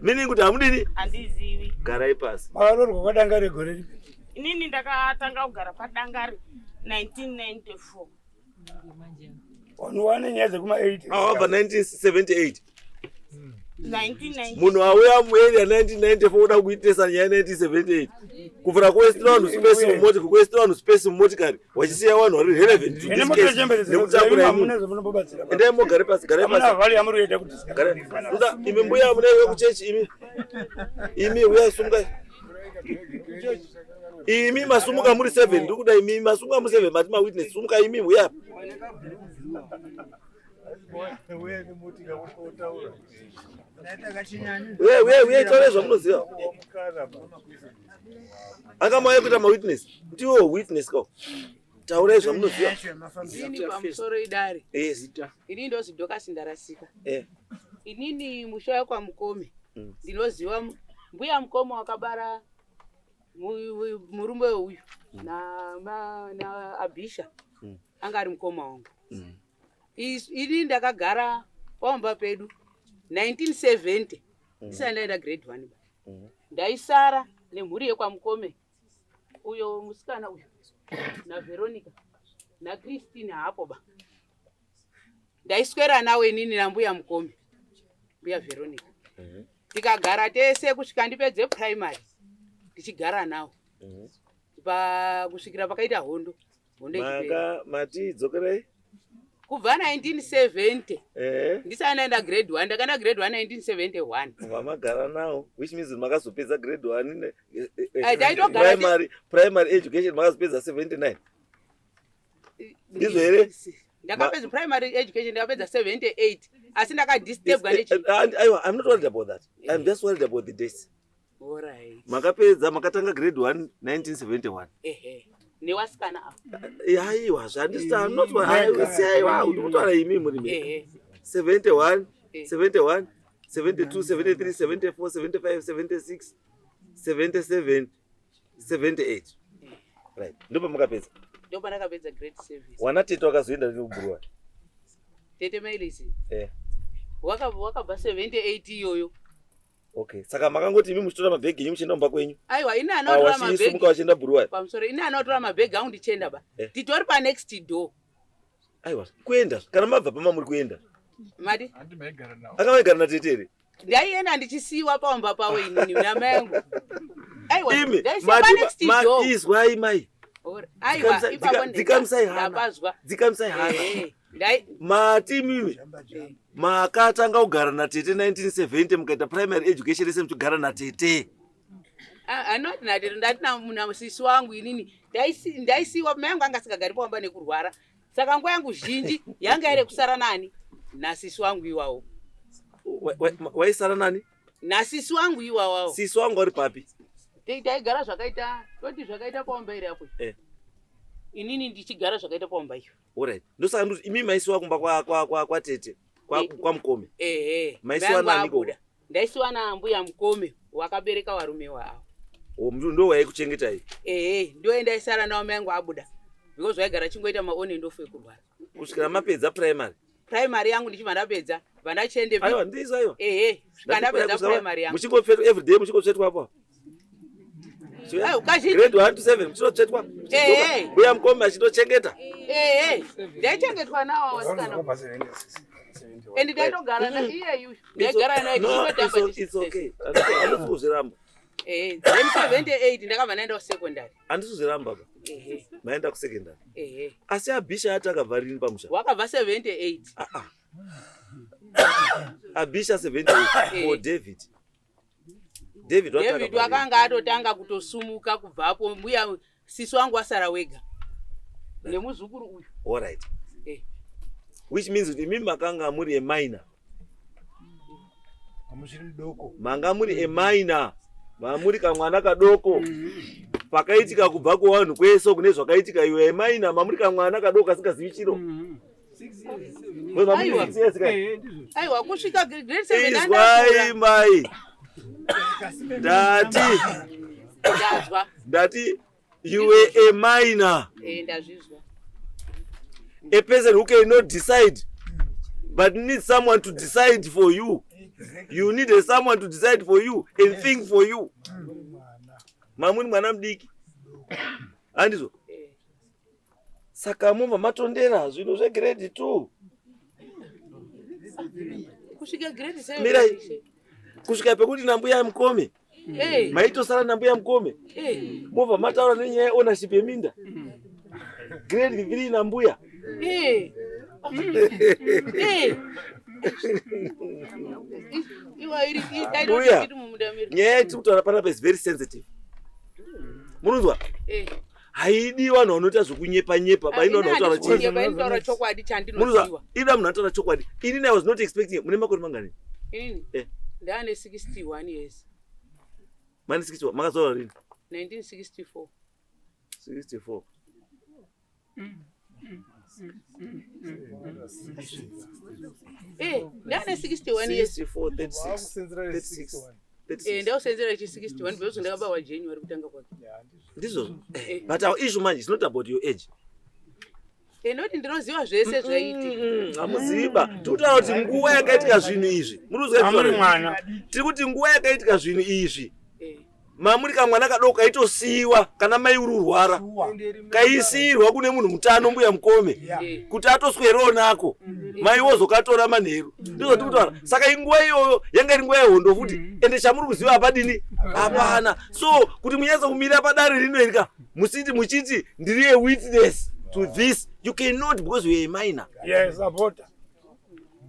Meaning kuti hamudini? Handizivi. Garai pasi. Makaroorwa kwadangare gore ripi? Inini ndakatanga kugara padangare 1994. Vanhu vane nyaya dzekuma 80. Awabva 1978. 1990. Munhu auya muarea 1994 oda kuitesa nyaya 1978. Kuvhura kuwestira vanhu space mumotikari, kuwestira vanhu space mumotikari, wachisiya vanhu vari relevant to Ine this moto case. chembere Nekutakura hamuna imimi. zvamunombobatsira. Endai mogare pasi, garai Hamuna pasi. vhali yamuri kuita kuti Garai. Nda imi mbuya munaiwe kuchechi imi. Imi uya sumukai. Imi masumuka muri 7 ndiri kuda imi masumuka muri 7 mati ma witness sumuka imi uya. Uye uye uye taura zvamunoziva. Anga mauya kuita ma witness. Ndiwo witness ko. Taurai zvamunoziva. Inini pamusoro idare. Yes. Inini ndozi Dorcas Ndarasika. Eh. Inini musha wekwaMukome Mm. ndinoziva mbuya Mukome wakabara murume uyu naAbhisha anga ari mukoma wangu. Inini ndakagara pamba pedu 1970 ndisati ndaenda grade 1 ba. Ndaisara nemhuri yekwaMukome uyo musikana uyu naVeronica naChristine hapo ba. Ndaiswera nawo inini nambuya Mukome, mbuya Veronica, tikagara tese kusvika ndipedze primary ndichigara nawo kusvikira pakaita hondo hondo ichipera. Maka mati dzokerai. Kubva 1970 Eh. ndisati ndaenda grade 1, ndakaenda grade 1 1971. Vamagara nawo which means makazopedza grade 1 Eh, taitogara primary education makazopedza 79. Ndizvo here? Ndakapedza primary education ndakapedza 78 asi ndakadisturbwa nechi Aiwa, I'm not worried about that. I'm just worried about the dates. Alright. Makapedza makatanga grade 1 1971. Ehe, newasikana ava. Aiwa, zvandisita I'm not worried. Aiwa, uri kutaura imi muri mega. Ehe. 71, Eh. 71, 72, 73, 74, 75, 76, 77, 78. Right. Ndopamakapedza. Ndopandakapedza grade 7. Wana tete wakazoenda nekuBuruwa. Tete Mailisi Eh. wakabva 78 iyoyo. Okay. Saka makangoti imi muchitora mabhegi enyu muchienda kumba kwenyu. Aiwa, ini Awa anotora vachisumuka mabhegi vachienda Buruwa. pamusoro, ini anotora mabhegi angu ndichienda ba. Eh. Titori panext door. Aiwa, kuenda. Kana mabva pama muri kuenda. Mati Akavaigara natete here? ndaienda ndichisiyiwa pamba pavo inini namai angu. Aiwa, Imi, ndaisiwa mati panext door. izwai mai. Aiwa, ipapo Dzikamisai hana. ndapazwa. Dzikamisai hana. Eh, ndai Mati mimi makatanga kugara natete 1970 mukaita primary education yese muchigara natete. Anoti natete ndati nasisi wangu inini ndaisiyiwa mai angu anga asingagari pamba nekurwara. Saka nguva yangu zhinji yanga iri kusara nani? Nasisi wangu iwawo. Waisara nani? Nasisi wangu iwawawo. Sisi wangu ari papi? Taigara zvakaita toti zvakaita paomba iri apo. Eh. Inini ndichigara zvakaita paomba iyo. Alright. Ndosaka ndoti imi maisiwa kumba kwa kwa kwa kwa tete. Kwa kwa mukome. Ehe. Maisiwa Mai angu nani abuda. koko? Ndaisiwa nambuya Mukome wakabereka varume wavo. Oh, ndo waikuchengetai. Ehe, ndiwo ndaisara nawo mai angu abuda. Because vaigara chingoita maon and off ekurwara. Kusvikira mapedza primary. Primary yangu ndichibva ndapedza, bva ndachiende. Aiwa, ndizvo aiwa. Ehe, svika ndapedza primary yangu. Muchingopfetwa every day muchingotsvetwa apo. Aiwa, kazhinji. Grade 1 to 7 muchinotsvetwa. Ehe. Mbuya mukoma achitochengeta. Ehe, ndaichengetwa nawo vasikana. And ndaitogara na iyeyu. Ndaigara naye No, tichingotamba it's okay. Handisi kuzviramba. Eh, then 78 ndakabva ndaenda kusecondary. Handisi kuzviramba ba. Ehe. Maenda kusecondary. Ehe. Asi Abisha ati akabva rini pamusha? Wakabva 78. Abisha 78 or David. David wati David akabva rini? wakanga atotanga kutosumuka kubvapo mbuya sisi wangu wasara wega. Nemuzukuru uyu. All right. Eh. Which means kuti imimi makanga muri a minor. Muchiri mudoko. Manga muri a minor. Mamuri kamwana kadoko. Pakaitika kubva kuvanhu kwese kune zvakaitika iwe a minor mamuri kamwana kadoko kasingazivi chiro. Because mamuri Aiwa. six years kai. Aiwa kusvika grade 7 Izwai mai. Ndati Ndazwa. ndati you were a minor. Eh, ndazvizwa. A person who cannot decide but needs someone to decide for you. You need a someone to decide for you and think for you. Mamuri mwana mudiki. Handizvo? Saka mobva matondera zvinhu zvegrade 2. Kusvika grade 7. Mirai. Kusvika pekuti nambuya mukome. Eh. Maitosara nambuya mukome. Eh. Mobva mataura nenyaya yeownership yeminda. Grade 3 nambuya. Eh. Eh. Iwa iri Mbuya, iri mumunda medu. nyaya yatiri kutaura panapa is very sensitive. Munonzwa? Eh. Haidi vanhu vanoita zvekunyepa nyepa, but ino vanhu vanotaura chii? Kunyepa inotaura chokwadi Munonzwa? chandinoziva. Ida munhu anotaura chokwadi. Inini I was not expecting. Mune makore mangani? Inini Eh. ndaane 61 years. Mane 61. Makazvarwa rini? 1964. 64. Eh, ndaane 61 years. 64, 36, 36. Eh, ndausenzera chi 61 because ndakabarwa January kutanga kwake. Ndizvozvo. Eh, But our issue manje is not about your age. Eh, noti ndinoziva zvese zvaiitika. Hamuziva. Tiri kutaura kuti nguva yakaitika zvinhu izvi. Muri kuzwa Hamuri mwana. Tiri kuti nguva yakaitika zvinhu izvi. Mamuri kamwana kadoko kaitosiyiwa kana mai uri urwara. Kaisiyirwa kune munhu mutano mbuya mukome. Kuti atoswerawo nako. Mai wozokatora manheru. Ndizvo tiri kutaura. Saka inguva iyoyo yanga iri nguva yehondo futi. Ende chamuri kuziva hapadini? Hapana. So kuti munyatsa kumira padare rino iri ka musiti muchiti ndiri a witness to this you cannot because you are a minor. Yes, supporter.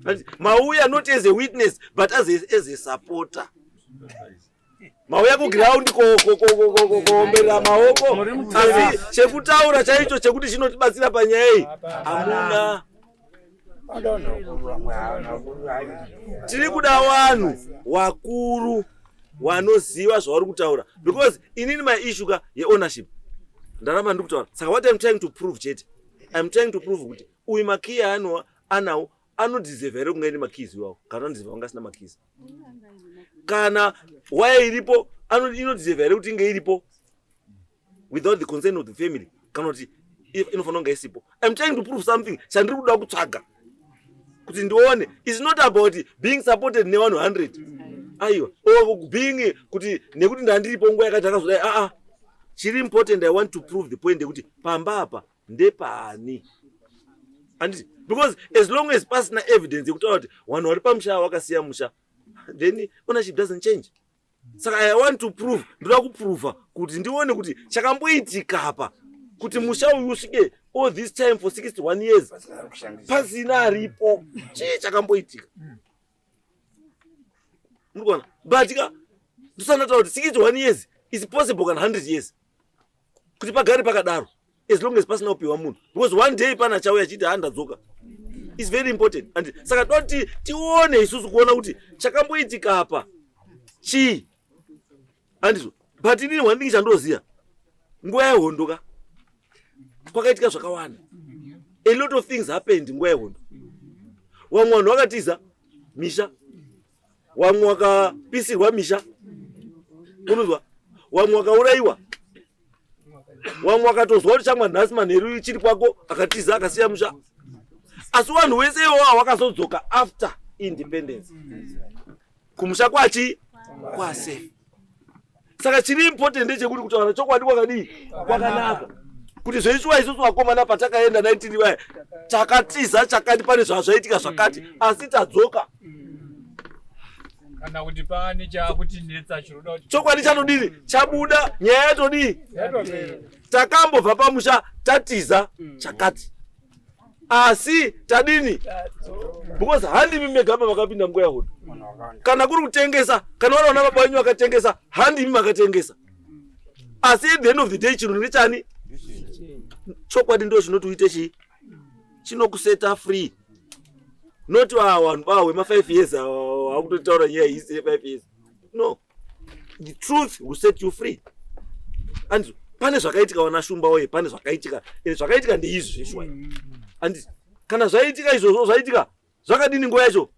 Ati, Mauya not as a witness but as a supporter. Mauya kuground kuomberera maoko asi chekutaura chaicho chekuti chinotibatsira panyaya iyi hamuna. Tiri kuda vanhu wakuru wanoziva zvavari kutaura because inini my issue ka yeownership ndaramba ndiri kutaura saka what I'm trying to prove chete I'm trying to prove kuti uyu makiyi aanowa anawo anodeserve here kunge aine makeys iwawo kana anodeserve kunge asina makeys kana waya iripo inodeserve here kuti inge iripo without the consent of the family kana kuti inofanira kunge isipo I'm trying to prove something chandiri kuda kutsvaga kuti ndione it's not about being supported nevanhu 100 aiwa or being kuti nekuti ndandiripo nguva yakati akazodai aa chiri important I want to prove the point yekuti pamba apa ndepani handiti because as long as pasina evidence yekutaura kuti vanhu vari pamusha ava vakasiya musha then ownership doesn't change saka I want to prove ndoda kuprova kuti ndione kuti chakamboitika apa kuti musha uyu usvike all this time for 61 years pasina aripo chii chakamboitika muri kuona but ka ndisana taura kuti 61 years is possible kana 100 years kuti pagare pakadaro as long as pasina kupiwa munhu because one day pana chauya achiti ha ndadzoka is very important and saka toti tione isusu kuona kuti chakamboitika apa chii handizvo but inini one thing chandoziva nguva yehondo ka kwakaitika zvakawanda a lot of things happened nguva yehondo vamwe vanhu vakatiza misha vamwe vakapisirwa misha unonzwa vamwe vakaurayiwa Wamwe wakatozwa kuti shamwa nhasi manheru ichiri kwako, akatiza akasiya musha. Asi vanhu wese iwawa wakazodzoka after independence kumusha kwachi kwasafe. Saka chiri important ndechekuti kutaura chokwadi kwakadii kwakanaka, kuti zvoitwa isusu vakomana patakaenda 19 vaya takatiza chakati, pane zvazvaitika zvakati, asi tadzoka. Kana kuti pane chakutinetsa chinoda kuti chokwadi chatodini chabuda, nyaya yatodii, takambobva pamusha tatiza chakati, asi tadini? Because handimi mega pa makapinda nguva yahondo. Kana kuri kutengesa, kana vari vana baba venyu vakatengesa, handimi makatengesa. Asi at the end of the day chinhu ndechani? Chokwadi ndo chinoti uite chii, chinokuseta free, not vanhu bawe ma5 years akutotaura nyaya isi ye5 years. No, the truth will set you free. And pane zvakaitika, wana Shumba woye, pane zvakaitika, ende zvakaitika ndeizvi zveshuwa. And kana zvaitika izvozvo, zvaitika zvakadini nguva yacho,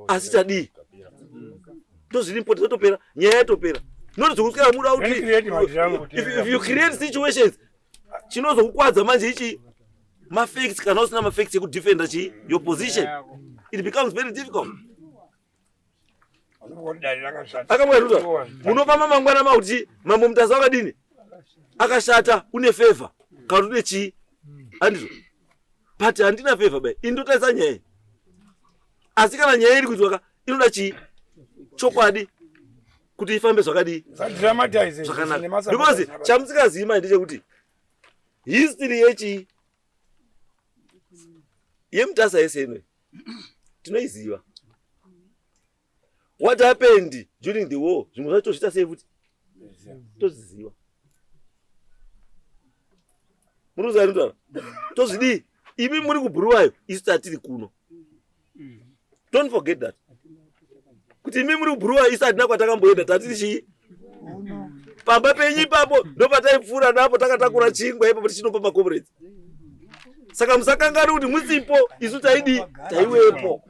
asi tadii? Ndozviri important, zvatopera, nyaya yatopera, not zvokuswera muda kuti if you create situations chinozokukwadza manje ichi mafacts. Kana usina mafacts ekudefenda chi your position, it becomes very difficult. Akamwaruta munofamba mangwana mauti Mambo Mutasa wakadini, akashata, une favor kana kuti une chii, handizvo? But handina favor bai, ini ndotarisa nyaya. Asi kana nyaya iri kuitwa ka, inoda chii? Chokwadi, kuti ifambe zvakadii? Zvakanaka. Because chamusikazivi mai ndechekuti history yechii yeMutasa yese ino tinoiziva. What happened during the war, zvimwe zvacho tozviita sei futi, tozviziva. Muri kuziva nditaura tozvidii? Imi muri kuBhuruwayo, isu tatiri kuno. Don't forget that, kuti imi muri kuBhuruwayo, isu hatina kwatakamboenda, tatiri chii? Pamba penyu ipapo ndopataipfuura napo takatakura chingwa ipapo tichinopa macomrades. Saka musakangani kuti musipo isu taidii, taiwepo.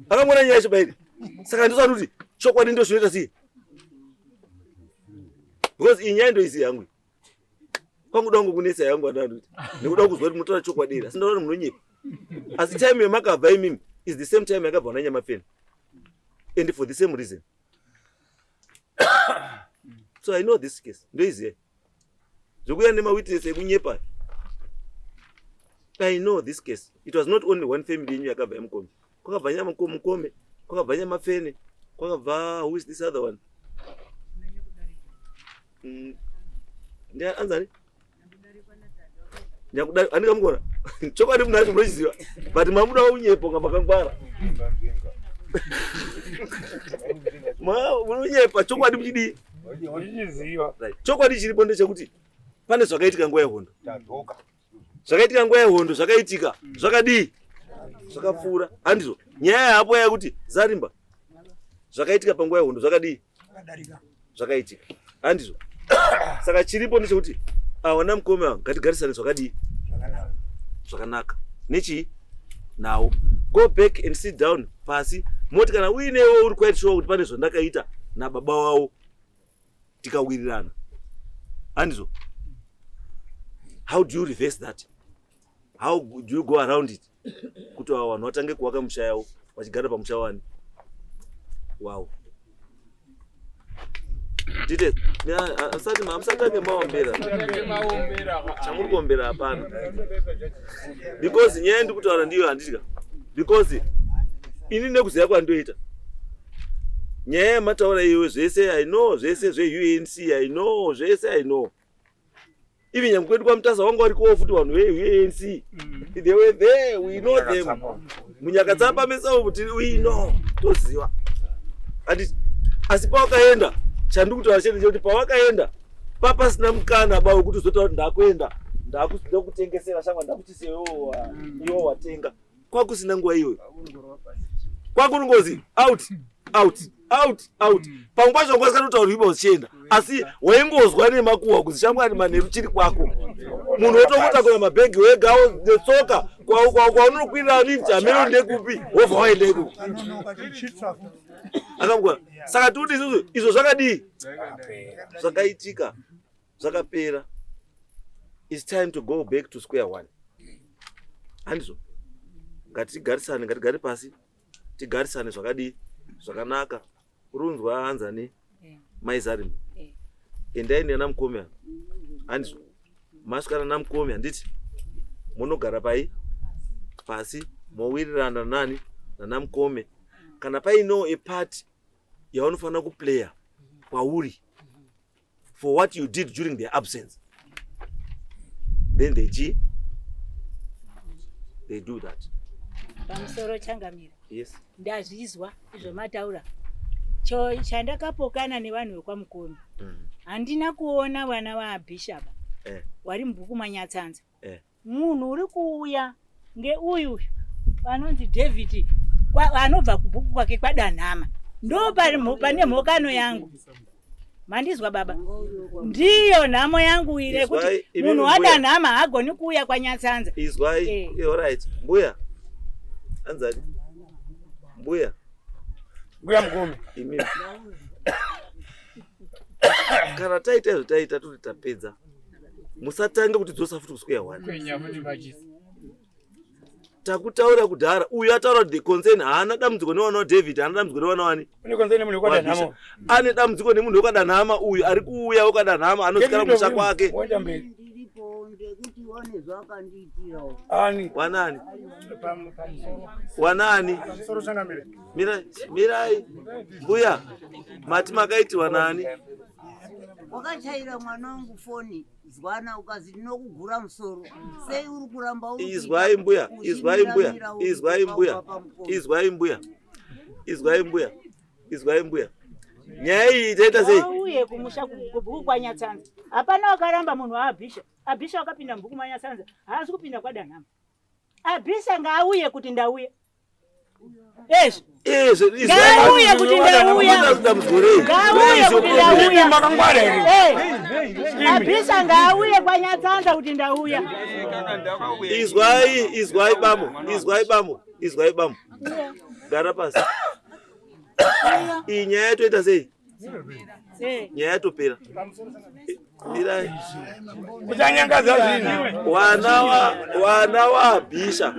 Akamona nyaya yacho bairi. Saka ndosati kuti chokwadi ndo zvinoita sei, because iyi nyaya ndoiziva yangu. Kwanguda kungu kunetsa yangu andandoti nekuda kuzwa kuti munotaura chokwadi here, asi ndaona kuti munonyepa. Asi time yamakabva imimi is the same time yakabva naNyamapfeni, and for the same reason. So I know this case, ndoiziva. Zvekuya nemawitness ekunyepa, I know this case. It was not only one family yenyu yakabva yeMukome. Kwakabva Nyamukome, kwakabva Nyamapfene, kwakabva, who is this other one? Anzani Nyakudari, andikamukona chokwadi munacho munochiziva, but mamuda unyepo nga makangwara munonyepa chokwadi muchidii? Chokwadi chiripo ndechekuti pane zvakaitika nguva yehondo. Zvakaitika nguva yehondo zvakaitika, zvakadii, zvakapfuura, handizvo? Nyaya yapo yakuti Zarimba, zvakaitika panguva yehondo zvakadii, zvakaitika, handizvo? Saka chiripo ndechekuti awana mukome wangu, ngatigarisane zvakadii, zvakanaka nechii nawo. Go back and sit down pasi, moti kana uinewo uri quite sure kuti pane zvandakaita nababa wavo tikawirirana, handizvo? How do you reverse that? How do you go around it kuti ava vanhu vatange kuvaka musha yavo vachigara pamusha wani wavo? Tite asati musatange maombera, chamuri kuombera hapana, because nyaya ndiri kutaura ndiyo, handitya, because ini nekuziva kwandoita nyaya yamataura iwe zvese I know, zvese zveUNC I know, zvese I know. Even nyangwe kwedu kwaMutasa wanga warikowo futi vanhu veUNC. They were there, we know them. Munyakatsapa mese umu tiri, we know, toziva. Andi asi pawakaenda, chandiri kutaura chete chekuti pawakaenda papasina mukana ba wekuti uzotaura kuti ndakuenda, ndakutengesera shamwa, ndakuchisiya iwo watenga. Kwakusina nguva iyoyo, kwakunongozi out, out, out, out. Pamwe pacho wanga usingatotaura ipa uchienda, asi waingozwa nemakuhwa kuti shamwari manheru chiri kwako. Munhu wotongotakura mabhegi wega netsoka kwaunokwirira lift, hameno ndekupi, wobva waenda ikoko. Akamukona. Saka tikuti isusu izvo zvakadii? Zvakaitika. Zvakapera. It's time to go back to square one. Handizvo? Ngatigarisane, ngatigare pasi. Tigarisane zvakadii? Zvakanaka. Urunzwa hanzani? Mai Zarim. Endai nana mukome ava. Handizvo? Masvika nana mukome handiti? Munogara pai? Pasi mowirirana nani? Nana mukome. Kana paino a part yaunofanira kuplayer kwauri for what you did during their absence then they chi they do that. Pamusoro changamire. Yes. Ndazvizwa izvo mataura. Chandakapokana nevanhu vekwaMukono. Handina kuona vana vaBishop wari mubhuku maNyatsanza. Munhu uri kuuya ngeuyu uyu anonzi David anobva kubhuku kwake kwaDanhama. Ndo pane mhokano yangu. Mandizwa baba? Ndiyo nhamo yangu ile kuti munhu waDanhama haagoni kuuya kwaNyatsanza. Izwai. All right. Mbuya. Anzani. Mbuya. Mbuya Mukome. Imi. Kana taita izvo taita toti tapedza. Musatange kutidzosa futi kusquare one. Kwenya futi machisi. Takutaura kudhara uyu ataura kuti the concern haana dambudziko nevana waDavid, haana dambudziko nevana wani. Une concern nemunhu wekwaDanhama. Ane dambudziko nemunhu wekwaDanhama uyu ari kuuya wekwaDanhama anodzikara kumusha kwake. Woenda mberi. Ndiripo ndekuti wane zvakandiitirawo. Ani? Wanani? Wanani? Pamusoro changamire. Mirai, mirai. Mbuya, mati makaitirwa nani? Wakachaira mwana wangu foni zwana ukazi ndinokugura musoro. Sei uri kuramba uri Izwai mbuya, izwai mbuya, izwai mbuya, izwai mbuya, izwai mbuya, izwai mbuya. Nyaya iyi taita sei? Auye kumusha kubhuku kwaNyatsanza. Hapana wakaramba munhu waAbhisha. Abhisha wakapinda mubhuku maNyatsanza, haasi kupinda kwaDanhama. Abhisha ngaauye kuti ndauya. Ezvo. Ezvo, Ngauye kuti ndauya. Ngauye kuti ndauya. Makangwara here? Eh. Abhisha ngauye kwaNyatsanza kuti ndauya. Izwai, izwai bambo, izwai bambo, izwai bambo. Gara pasi. Iyi nyaya yatoita sei? Nyaya yatopera. Mirai. Kuchanyangadza zvinhu. Wana wa wana waAbhisha.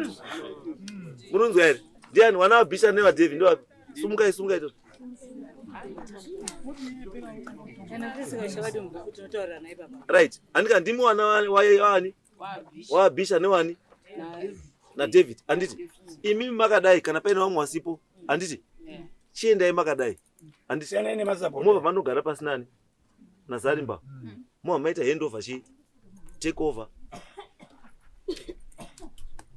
Munonzwa here? Ndiani wana waAbhisha nevaDavid ndovapi? Sumukai, sumukai toto. Kana tisingashavadi mubhuku tinotaurira naye baba. Right. Andika ndimi wana waani? WaAbhisha newani? NaDavid. Anditi. Imimi makadai kana paine vamwe wasipo. Anditi. Chiendai makadai. Anditi. Siyanai nemasapota. Mobva manogara pasi nani? NaZarimba. Mobva maita handover chi? Take over.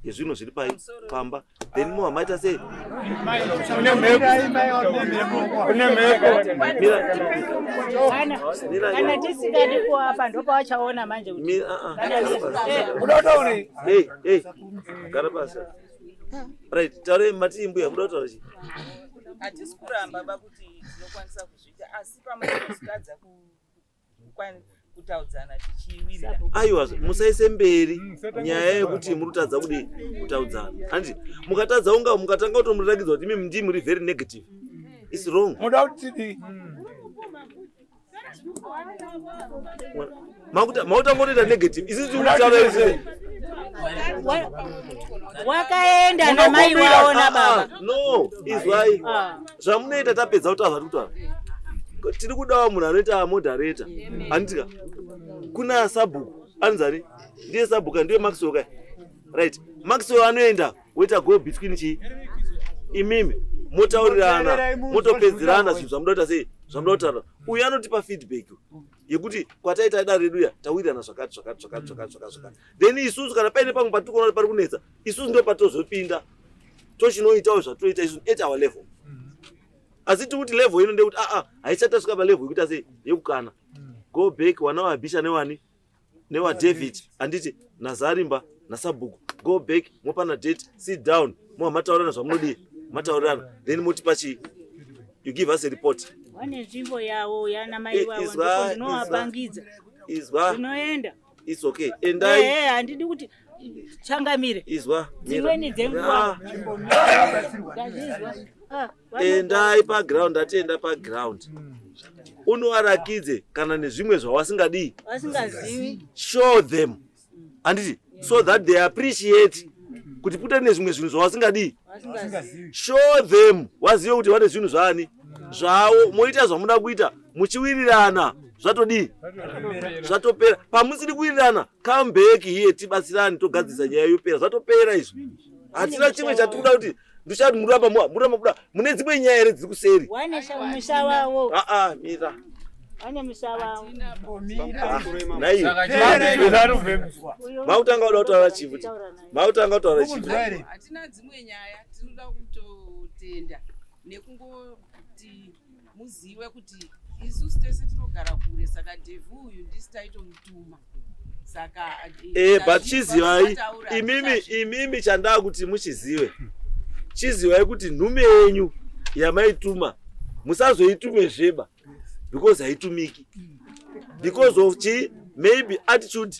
Yezvinhu zviri pai pamba. Then mobva maita sei? Kune mhepo. Kune mhepo. Mira. Kana kana tisingadi kuapa ndopawachaona manje kuti. Mira, ah, ah. Kuda kutaurei? Hey, hey. Gara pasi. Right, taurei mati mbuya muda kutaura chii? Hatisi kuramba ba kuti tinokwanisa kuzviita asi pamwe tinozotadza kutaudzana tichiwirirana. Aiwa, musaise mberi nyaya yekuti muri kutadza kudii kutaudzana. Handiti mukatadza unga mukatanga kutomuratidza kuti imi ndimi muri very negative. It's wrong. Muda kuti tidii? Makutangotoita negative. Isusu tiri kutaura isu. Wakaenda namai wao nababa. No, izwai. Zvamunoita tapedza kutaura zvatiri kutaura. Tiri kudawo munhu anoita moderator. Handitika. Kuna sabhuku anzani ndiye sabhuku ndiye Maxwell kai. Right. Maxwell anoenda woita go between chi imimi motaurirana motopedzerana zvinhu zvamuda kuita sei zvamuda kutaura. Uyu anotipa feedback yekuti kwataita dare redu ya tawirirana zvakati zvakati zvakati zvakati zvakati zvakati. Then isusu kana paine pamwe patiri kuona kuti pari kunetsa isusu ndo patozopinda tochinoitawo zvatoita isusu at our level. Asi tiri kuti level ino ndekuti aa haisati tasvika palevel yekuita sei yekukana. Go back wana waAbhisha newani newaDavid handiti naZarimba nasabhuku. Go back mopana date sit down mova mataurirana zvamunodii mataurirana then motipa chii you give us a report. Vane nzvimbo yavo yana mai wavo ndipo ndinovapangidza. Izwa. Ndinoenda. It's okay. Endai. Eh, handidi kuti changamire. Izwa. Dzimweni dzenguva. Ndazvizwa. Ah, Endai paground, atienda paground. Unovarakidze kana nezvimwe zvawasingadii. Vasingazivi. Show them. Handiti? So that they appreciate kuti pute nezvimwe zvinhu zvawasingadii. Vasingazivi. Show them wazive kuti vane zvinhu zvaani zvavo moita zvamuda kuita muchiwirirana zvatodii zvatopera pamusiri kuwirirana come back here tibatsirane togadzirisa nyaya yopera zvatopera izvi hatina chimwe chatikuda kuti ndichati muramba muramba kuda mune dzimwe nyaya here dziri kuseri Wane musha wavo. aa mira Wane musha wavo. naiyo makutanga kuda kutaura chii futi makutanga kutaura chii Hatina dzimwe nyaya, tinoda kutotenda nekungoti muzive kuti isusu tese tinogara kure, saka Dhevhi uyu ndisi taitomutuma. Saka Eh, but chizivai imimi imimi chandaa kuti muchizive chizivai kuti nhume yenyu yamaituma musazoitume zveba because haitumiki because of chi maybe attitude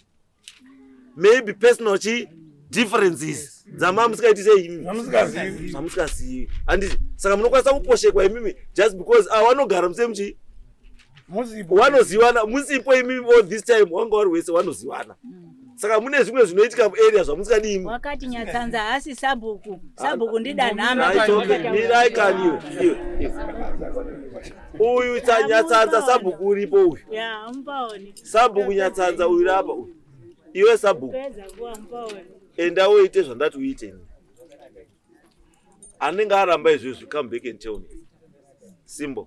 maybe personal chi differences dzama musikaiti sei imimi Zvamusikazivi. zvamusikazivi handiti saka munokwanisa kuposhekwa imimi just because ah, wanogara musemi chii wanoziwana musipo imimi all this time wanga wari wese wanoziwana saka mune zvimwe zvinoitika muarea zvamusikadii Wakati Nyatsanza haasi sabhuku. Sabhuku ndidanhama. mirai kani iwe iwe iwe. Uyu Nyatsanza sabhuku uripo uyu. Ya, amupaoni. Sabhuku Nyatsanza uyu rapa uyu. Iwe sabhuku Pedza kuwa mupaoni. enda uite zvandati uite ini. Anenge aramba izvozvi come back and tell me simple.